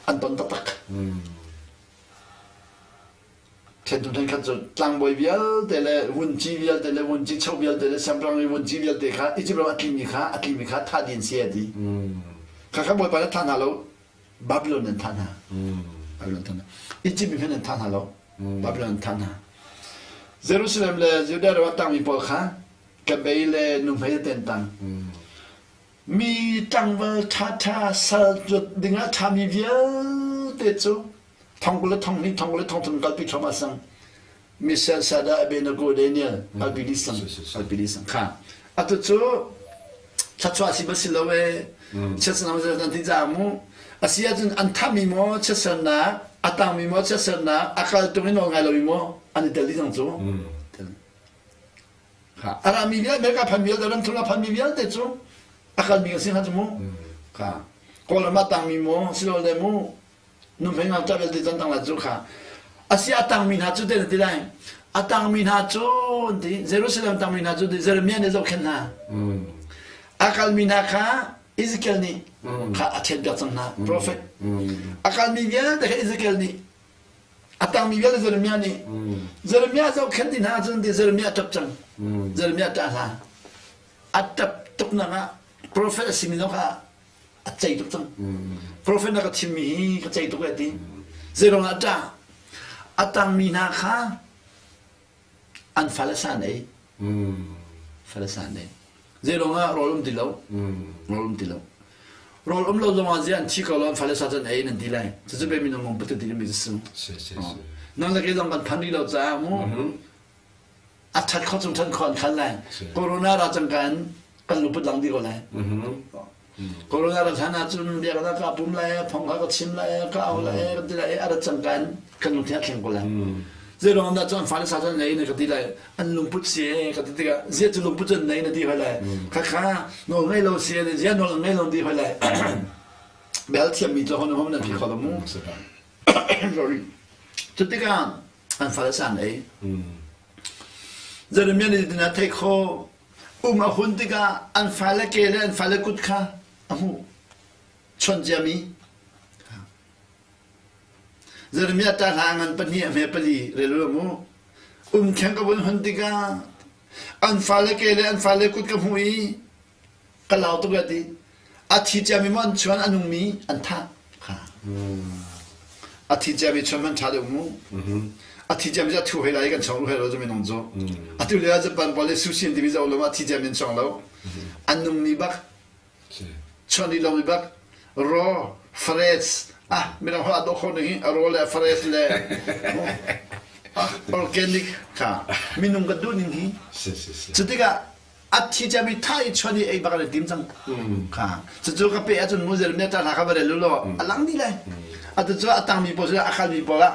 Speaker 3: an ton taktak. Ṭhentu ṭhenkhat cu tlangbawi vialte le vunci vialte le vunci cho vialte le siangpahrang i vunci vialte kha Izipt ram a tlimi kha a tlimi kha thah dih an si a ti. Khakha Bawipa nih thah hna lo, Babylon an thah hna. Babylon thah hna. Izipt mi hmanh an thah hna lo, Babylon an thah hna. Jerusalem le Judah ram a tangmi pawl kha kebei le nuhmei te an tang. Mi tlangval ṭhaṭha sal dingah ṭhami vialte cu thong le thong hnih thong le thong thum kalpi thluahmah sang. Michelle Sada Abednego Daniel kalpi dih sang kalpi dih sang kha. Atu cu thluachuah si ba si lo e chiatsernak nan ti caah mu asi ahcun an thahmi maw chiatsernak a tangmi maw chiatsernak a kal tung i nawl ngai lomi maw an i tel dih cang cu. A rami vialte America phan vialte ram thum phan mi vialte cu a kalmi kan si hna cu mu. Kha Kawlram ah tangmi maw silole mu numhei ngakṭah vialte can tang la cu kha asi a tangmi hna cu te na ti lai a tangmi hna cu an ti Jerusalem tangmi hna cu Jeremiah nih zohkhenh hna a kalmi hna kha Ezekiel nih kha a ṭhian piak cang hna prophet a kalmi vialte kha Ezekiel nih a tangmi vialte Jeremiah nih Jeremiah zohkhenh ti hna cun ti Jeremiah ṭap cang Jeremiah ṭah hna a ṭap tuk nak ah prophet a simi zong kha a cei tuk cang prophet na ka chimmi hi ka cei tuk e ti zeiruang ah ṭah a tangmi hna kha an fale sa an ei fale sa an ei zeiruang ah rawl um ti lo rawl um ti lo rawl um lo zong ah zia an thi ko lo an fale sa can ei nan ti lai cucu pe minung mong patu ti mi su nang le kei zong kan phan rih lo caah mu a ṭhat kho cung ṭhan kho an khal lai corona ra cang kan kan luput lang dih ko lai corona ra hlan ahcun biaknak ka pum lai phong kha ka chim lai ka au lai kan ti lai a ra cang kan kan lungthin a thleng ko lai zeiruang dah cun fale sa cun nei na ka ti lai an lungput si ka ti tikah zia cu lungput cun nei na ti hoi lai kha kha nawl ngei lo si zia nawl ngei lo ti hoi lai bel thiammi cu hon hom nan phi kho lo mu sorry cu tikah an fale sa an ei Jeremiah nih tina theih kho um a hun tikah an fale ke le an fale kut kha a hmuh chawnh ciami Jeremiah ta hla ngan pahnih a hme pali rel u mu um kheng ka vun hun tikah an fale ke le an fale kut ka hmuh i ka lau tuk ti a thi ciami maw an chuan a nungmi an thah kha a thi ciami chuan man ṭha deuh mu a thi ciami cu a thu hei lai kan chong hei lo cu minung cu atu le Japan pawl le sushi an timi zo lo ma thi ciami an chuang lo an nungmi bak chuan rih lomi bak raw fresh ah minung ho a dawh kho ning hi a raw le fresh le organic kha minung kan duh ning hi cu tikah a thi ciami tha i chuan i ei bak an i tim cang kha cucu ka pe ahcun mu Jeremiah ta hla kha va rel u law a lang dih lai atu cu a tangmi pawl cu a kalmi pawl ah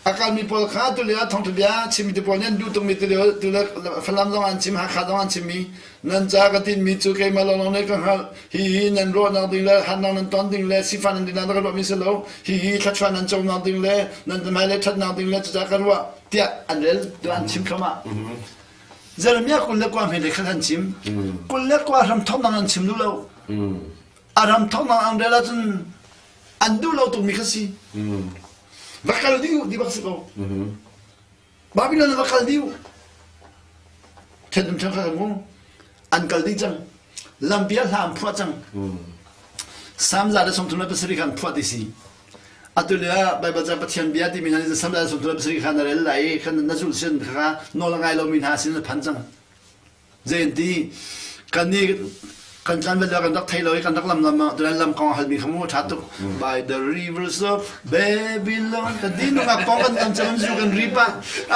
Speaker 3: a kalmi pawl kha tulio thawngtha bia chimmi te pawl nih an duh tukmi tulio tulio Falam zong an chim Hakha zong an chimmi nan ca ka tinmi cu keimah lawnglawng nih ka hngalh hihi nan ruahnak ding le harnak nan ton ding le sifah nan dinnak ka ruahmi si lo hihi thluachuah nan conak ding le nan hmailei ṭhatnak ding le cucaah ka ruah tiah an rel an chim thluahmah Jeremiah 21 hme le khat an chim. 21 hram thawknak an chim duh lo. A ram thawknak an rel ahcun an duh lo tukmi kha si. Va kal dih u ti bak si ko. Babylon va kal dih u. Ṭhen um ṭhen kha mu. An kal dih cang. Lampi ah hla an phuah cang. Sam za le sawm thum le pasarih khan phuah ti si. Atu lio ah Baibal ca Pathian bia timi hna nih Sam za le 37 kha na rel lai i khan na zulh sin kha nawl a ngai lomi hna sin na phan cang. Zei an ti? Kan nih kan tlan bal kan rak thei lo i kan rak lam lam ah tuan lam kong halmi kha mu tha tuk by the rivers of Babylon kan ti nungak kong kan kan cam zu kan ri pa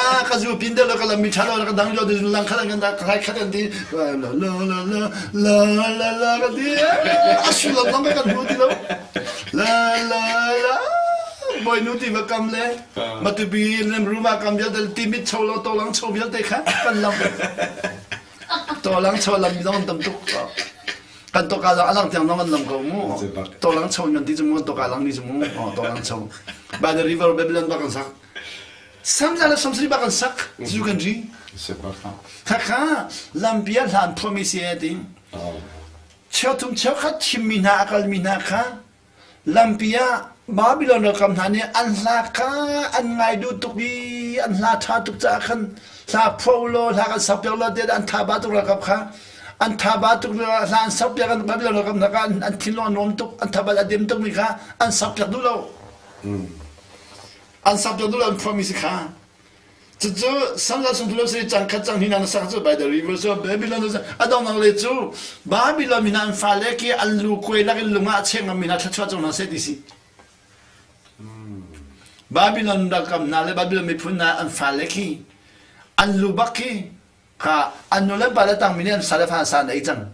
Speaker 3: ah ka zu pin de lo ka lam mi tha lo ka dang lo de lang khat kan da khai khat kan ti la la la la la la la kan ti a sullam zong kan hmu ti lo La la la Bawinu ti va kam le Matupi nem ruma kam vialte timit cho lo to lang cho vialte kha kan lam to lang cho lam zong tam tuk kan to ka alang tiang nong an lam ko mu to lang cho nan ti chu mu to ka lang ni chu mu to lang cho by the river Babylon ba kan sak samza le samsri ba kan sak zu kan ri kha kha lambia hlan phuami si e ti Cheuthum cheukhat thimmi hna a kalmi hna kha lampi ah Babilon ralkap hna nih an hla kha an ngai duh tuk i an hla ṭha tuk caah khan hla phuah u law hla kan sakpiak law tiah an tha ba tuk ralkap kha an tha ba tuk hla an sakpiak an Babilon ralkap hna kha an thinlung a nuam tuk an thabat a dem tukmi kha an sakpiak duh lo an sakpiak duh lo an phuahmi si kha. Cucu Samla sung tulo si cang khat cang hina na sak cu by the river so Babylon a dong le cu Babylon mina an fale ki an lu kuai lak in lungah cheng mi hna thluachuah cung hna seh ti si. Babylon ralkap hna le Babylon miphun hna an fale khi an lu bak khi kha an nu le pa le tangmi nih an sa le fa sa an ei cang.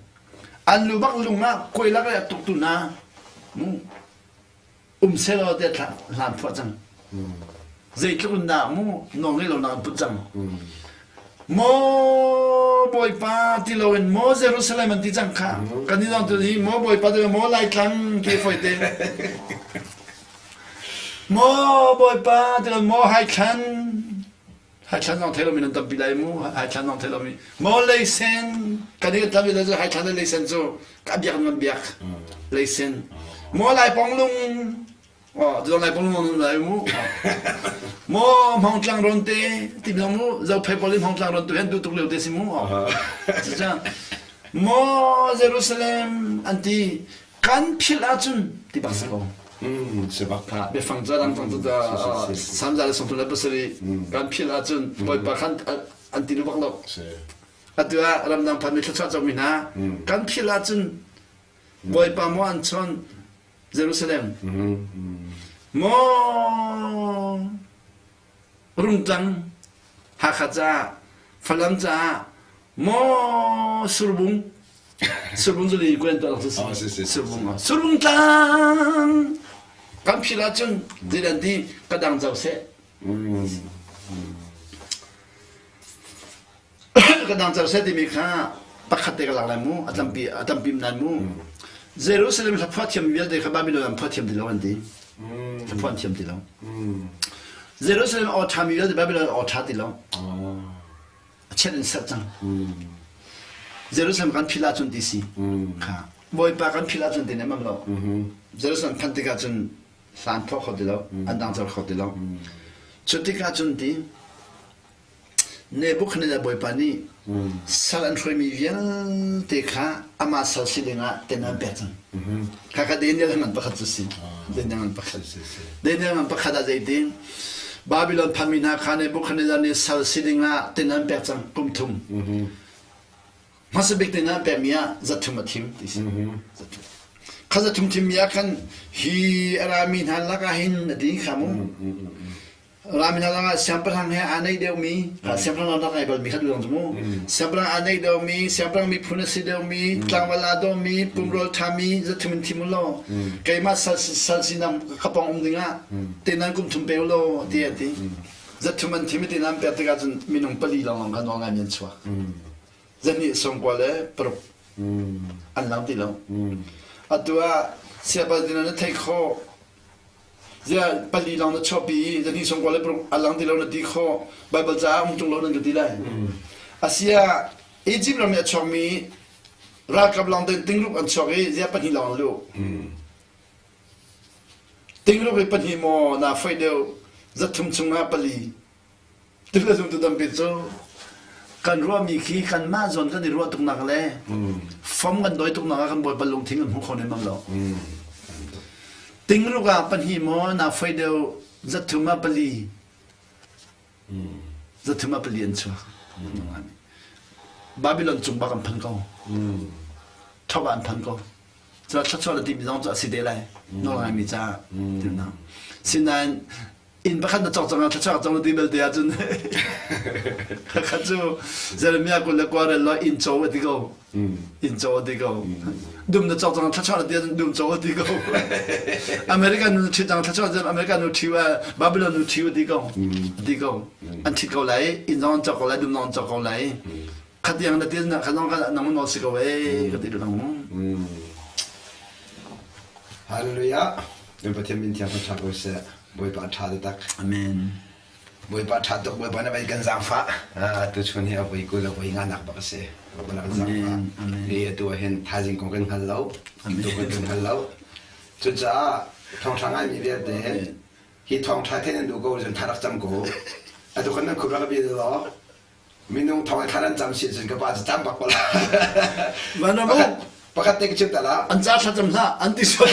Speaker 3: An lu bak lung ah kuai lak le a tuktu hna um selaw te hlan phuah cang. Zeitluk in dah mu nawl ngei lo nak an put cang. Maw Bawipa ti loin maw Jerusalem an ti cang kha. Kan i zong tu hi maw Bawipa ti maw Laitlang ti foi te. Maw Bawipa ti lo maw Haithlan Haithlan zong thei lomi nan tampi lai mu Haithlan zong thei lomi maw Leisen kan i tlam le Haithlan le Leisen cu ka biak nan biak Leisen maw Laipong lung Oh, tu lai pong mon lai mu. Mo mong tlang ron te ti bang mu zo phei pol mong tlang ron tu hen du tuk leo te si mu. Cha mo Jerusalem an ti kan phil ahcun ti bak si ko.
Speaker 1: Si bak.
Speaker 3: Kha biafang ca dang fang ca samza le songthum le pasarih kan phil ahcun Bawipa khan an ti lu bak lo. Atu ah ramdang phan mi thluachuah cawk mi hna kan phil ahcun Bawipa mo an chon Jerusalem maw Rungtlang Hakha caah Falam caah maw Surbung Surbung cu li kuen tuah cu si Surbung Surbung tlang kan phil ahcun zeidan ti ka dang zau seh Ka dang cer seh timi kha pakhat te ka lak lai mu a tampi a tampi nan mu Jerusalem hla phuah thiam vialte kha Babylon an phuah thiam ti lo an ti hla phuah an thiam ti lo Jerusalem aw ṭha mi vialte Babylon aw ṭha ti lo a chiat in serh cang Jerusalem kan phil ahcun ti si kha Bawipa kan phil ahcun ti nemam lo Jerusalem phanh tikah cun hlan phuah kho ti lo an dang cer kho ti lo cu tikah cun ti Nebuchadnezzar bawipa nih sal an hruaimi vialte kha amah sal si dingah ten an pek cang. Khakha Daniel ngan pakhat cu si. Daniel ngan pakhat. Daniel ngan pakhat ah zeitin Babylon phanmi hna kha Nebuchadnezzar nih sal si dingah ten an pek cang kum thum. Hmasa bik ten an pekmi ah zathum a thim ti si. Zathum. Kha zathum thimmi ah khan hi a rami hna lakah hin a ti kha mu. Rami hna lakah siangpahrang he aa naih deuhmi, siangpahrang rak ngai balmi kha duang cu mu. Siangpahrang aa naih deuhmi, siangpahrang miphun a si deuhmi, tlangval aa dawmi, pumrawl ṭhami zathum in thim u law, keimah sal sal sinak ka pawng um dingah tenan kum thum pe u law tiah a ti. Zathum an thim i tenan pek tikah cun minung pali lawnglawng kha nawl ngaimi an chuak. Zahnih sawmkua le paruk an lang ti lo. Atu ah siapa dina na theih khawh Ziah pali lawng na chuahpi i zahnih sawmkua le paruk a lang ti lo na ti khawh. Baibal caah um ṭung lo nan ka ti lai. Asiah Egypt ram i a chuakmi ralkap lawng ten tingruk an chuak i ziah pahnih lawng an luh. Tingruk i pahnih maw naa foih deuh zathum chungah pali. Tule zumtu tampi cu kan ruahmi khi kanmah zawn kan i ruah tuknak le fom kan dawi tuknak ah kan Bawipa lungthin kan hmu kho nemam lo. Tingruk ah pahnih maw na foi deuh zathum ah pali zathum ah pali an chuak. Babylon cung bak an phan ko. Thok ah an phan ko. Cu thluachuah na timi zong cu a si te lai. Nawl ngaimi caah. Sinain inn pakhat na cawk cang ah thluachuak cang na ti belte ahcun khat cu Jeremiah 29 rel law inn co a ti ko inn co a ti ko dum na cawk cang thluachuak na ti ahcun dum co a ti ko American nu ṭhit cang thluachuak cun American nu ṭhi Babylon nu ṭhi a ti ko a ti ko an ṭhit ko lai inn zong an cawk ko lai dum zong an cawk ko lai khatiang na ti na kha zong kha nang nawl si ko ee ka ti lang mu
Speaker 1: Hallelujah kan Pathian min thiang thangṭhat ko seh Bawipa ṭha taktak.
Speaker 2: Amen.
Speaker 1: Bawipa ṭha tuk Bawipa na vai kan zaangfah. Tu chun hi a voi 20 le voi nga nak bak a si. Bawipa na kan zaangfah. Hi atu ah hin thaizing kong kan hngal lo. Tu kan hngal lo. Cucaah thawngṭha ngaimi vialte hi thawngṭha theih nan duh ko cun tha rak cam ko. Atu kan nan khup rak bi law minung thong i thlan an cam si cun ka pa cu cam bak ko la.
Speaker 3: Vanram
Speaker 1: pakhat te ka chim ta la.
Speaker 3: An ca thlacam hlah an ti sual.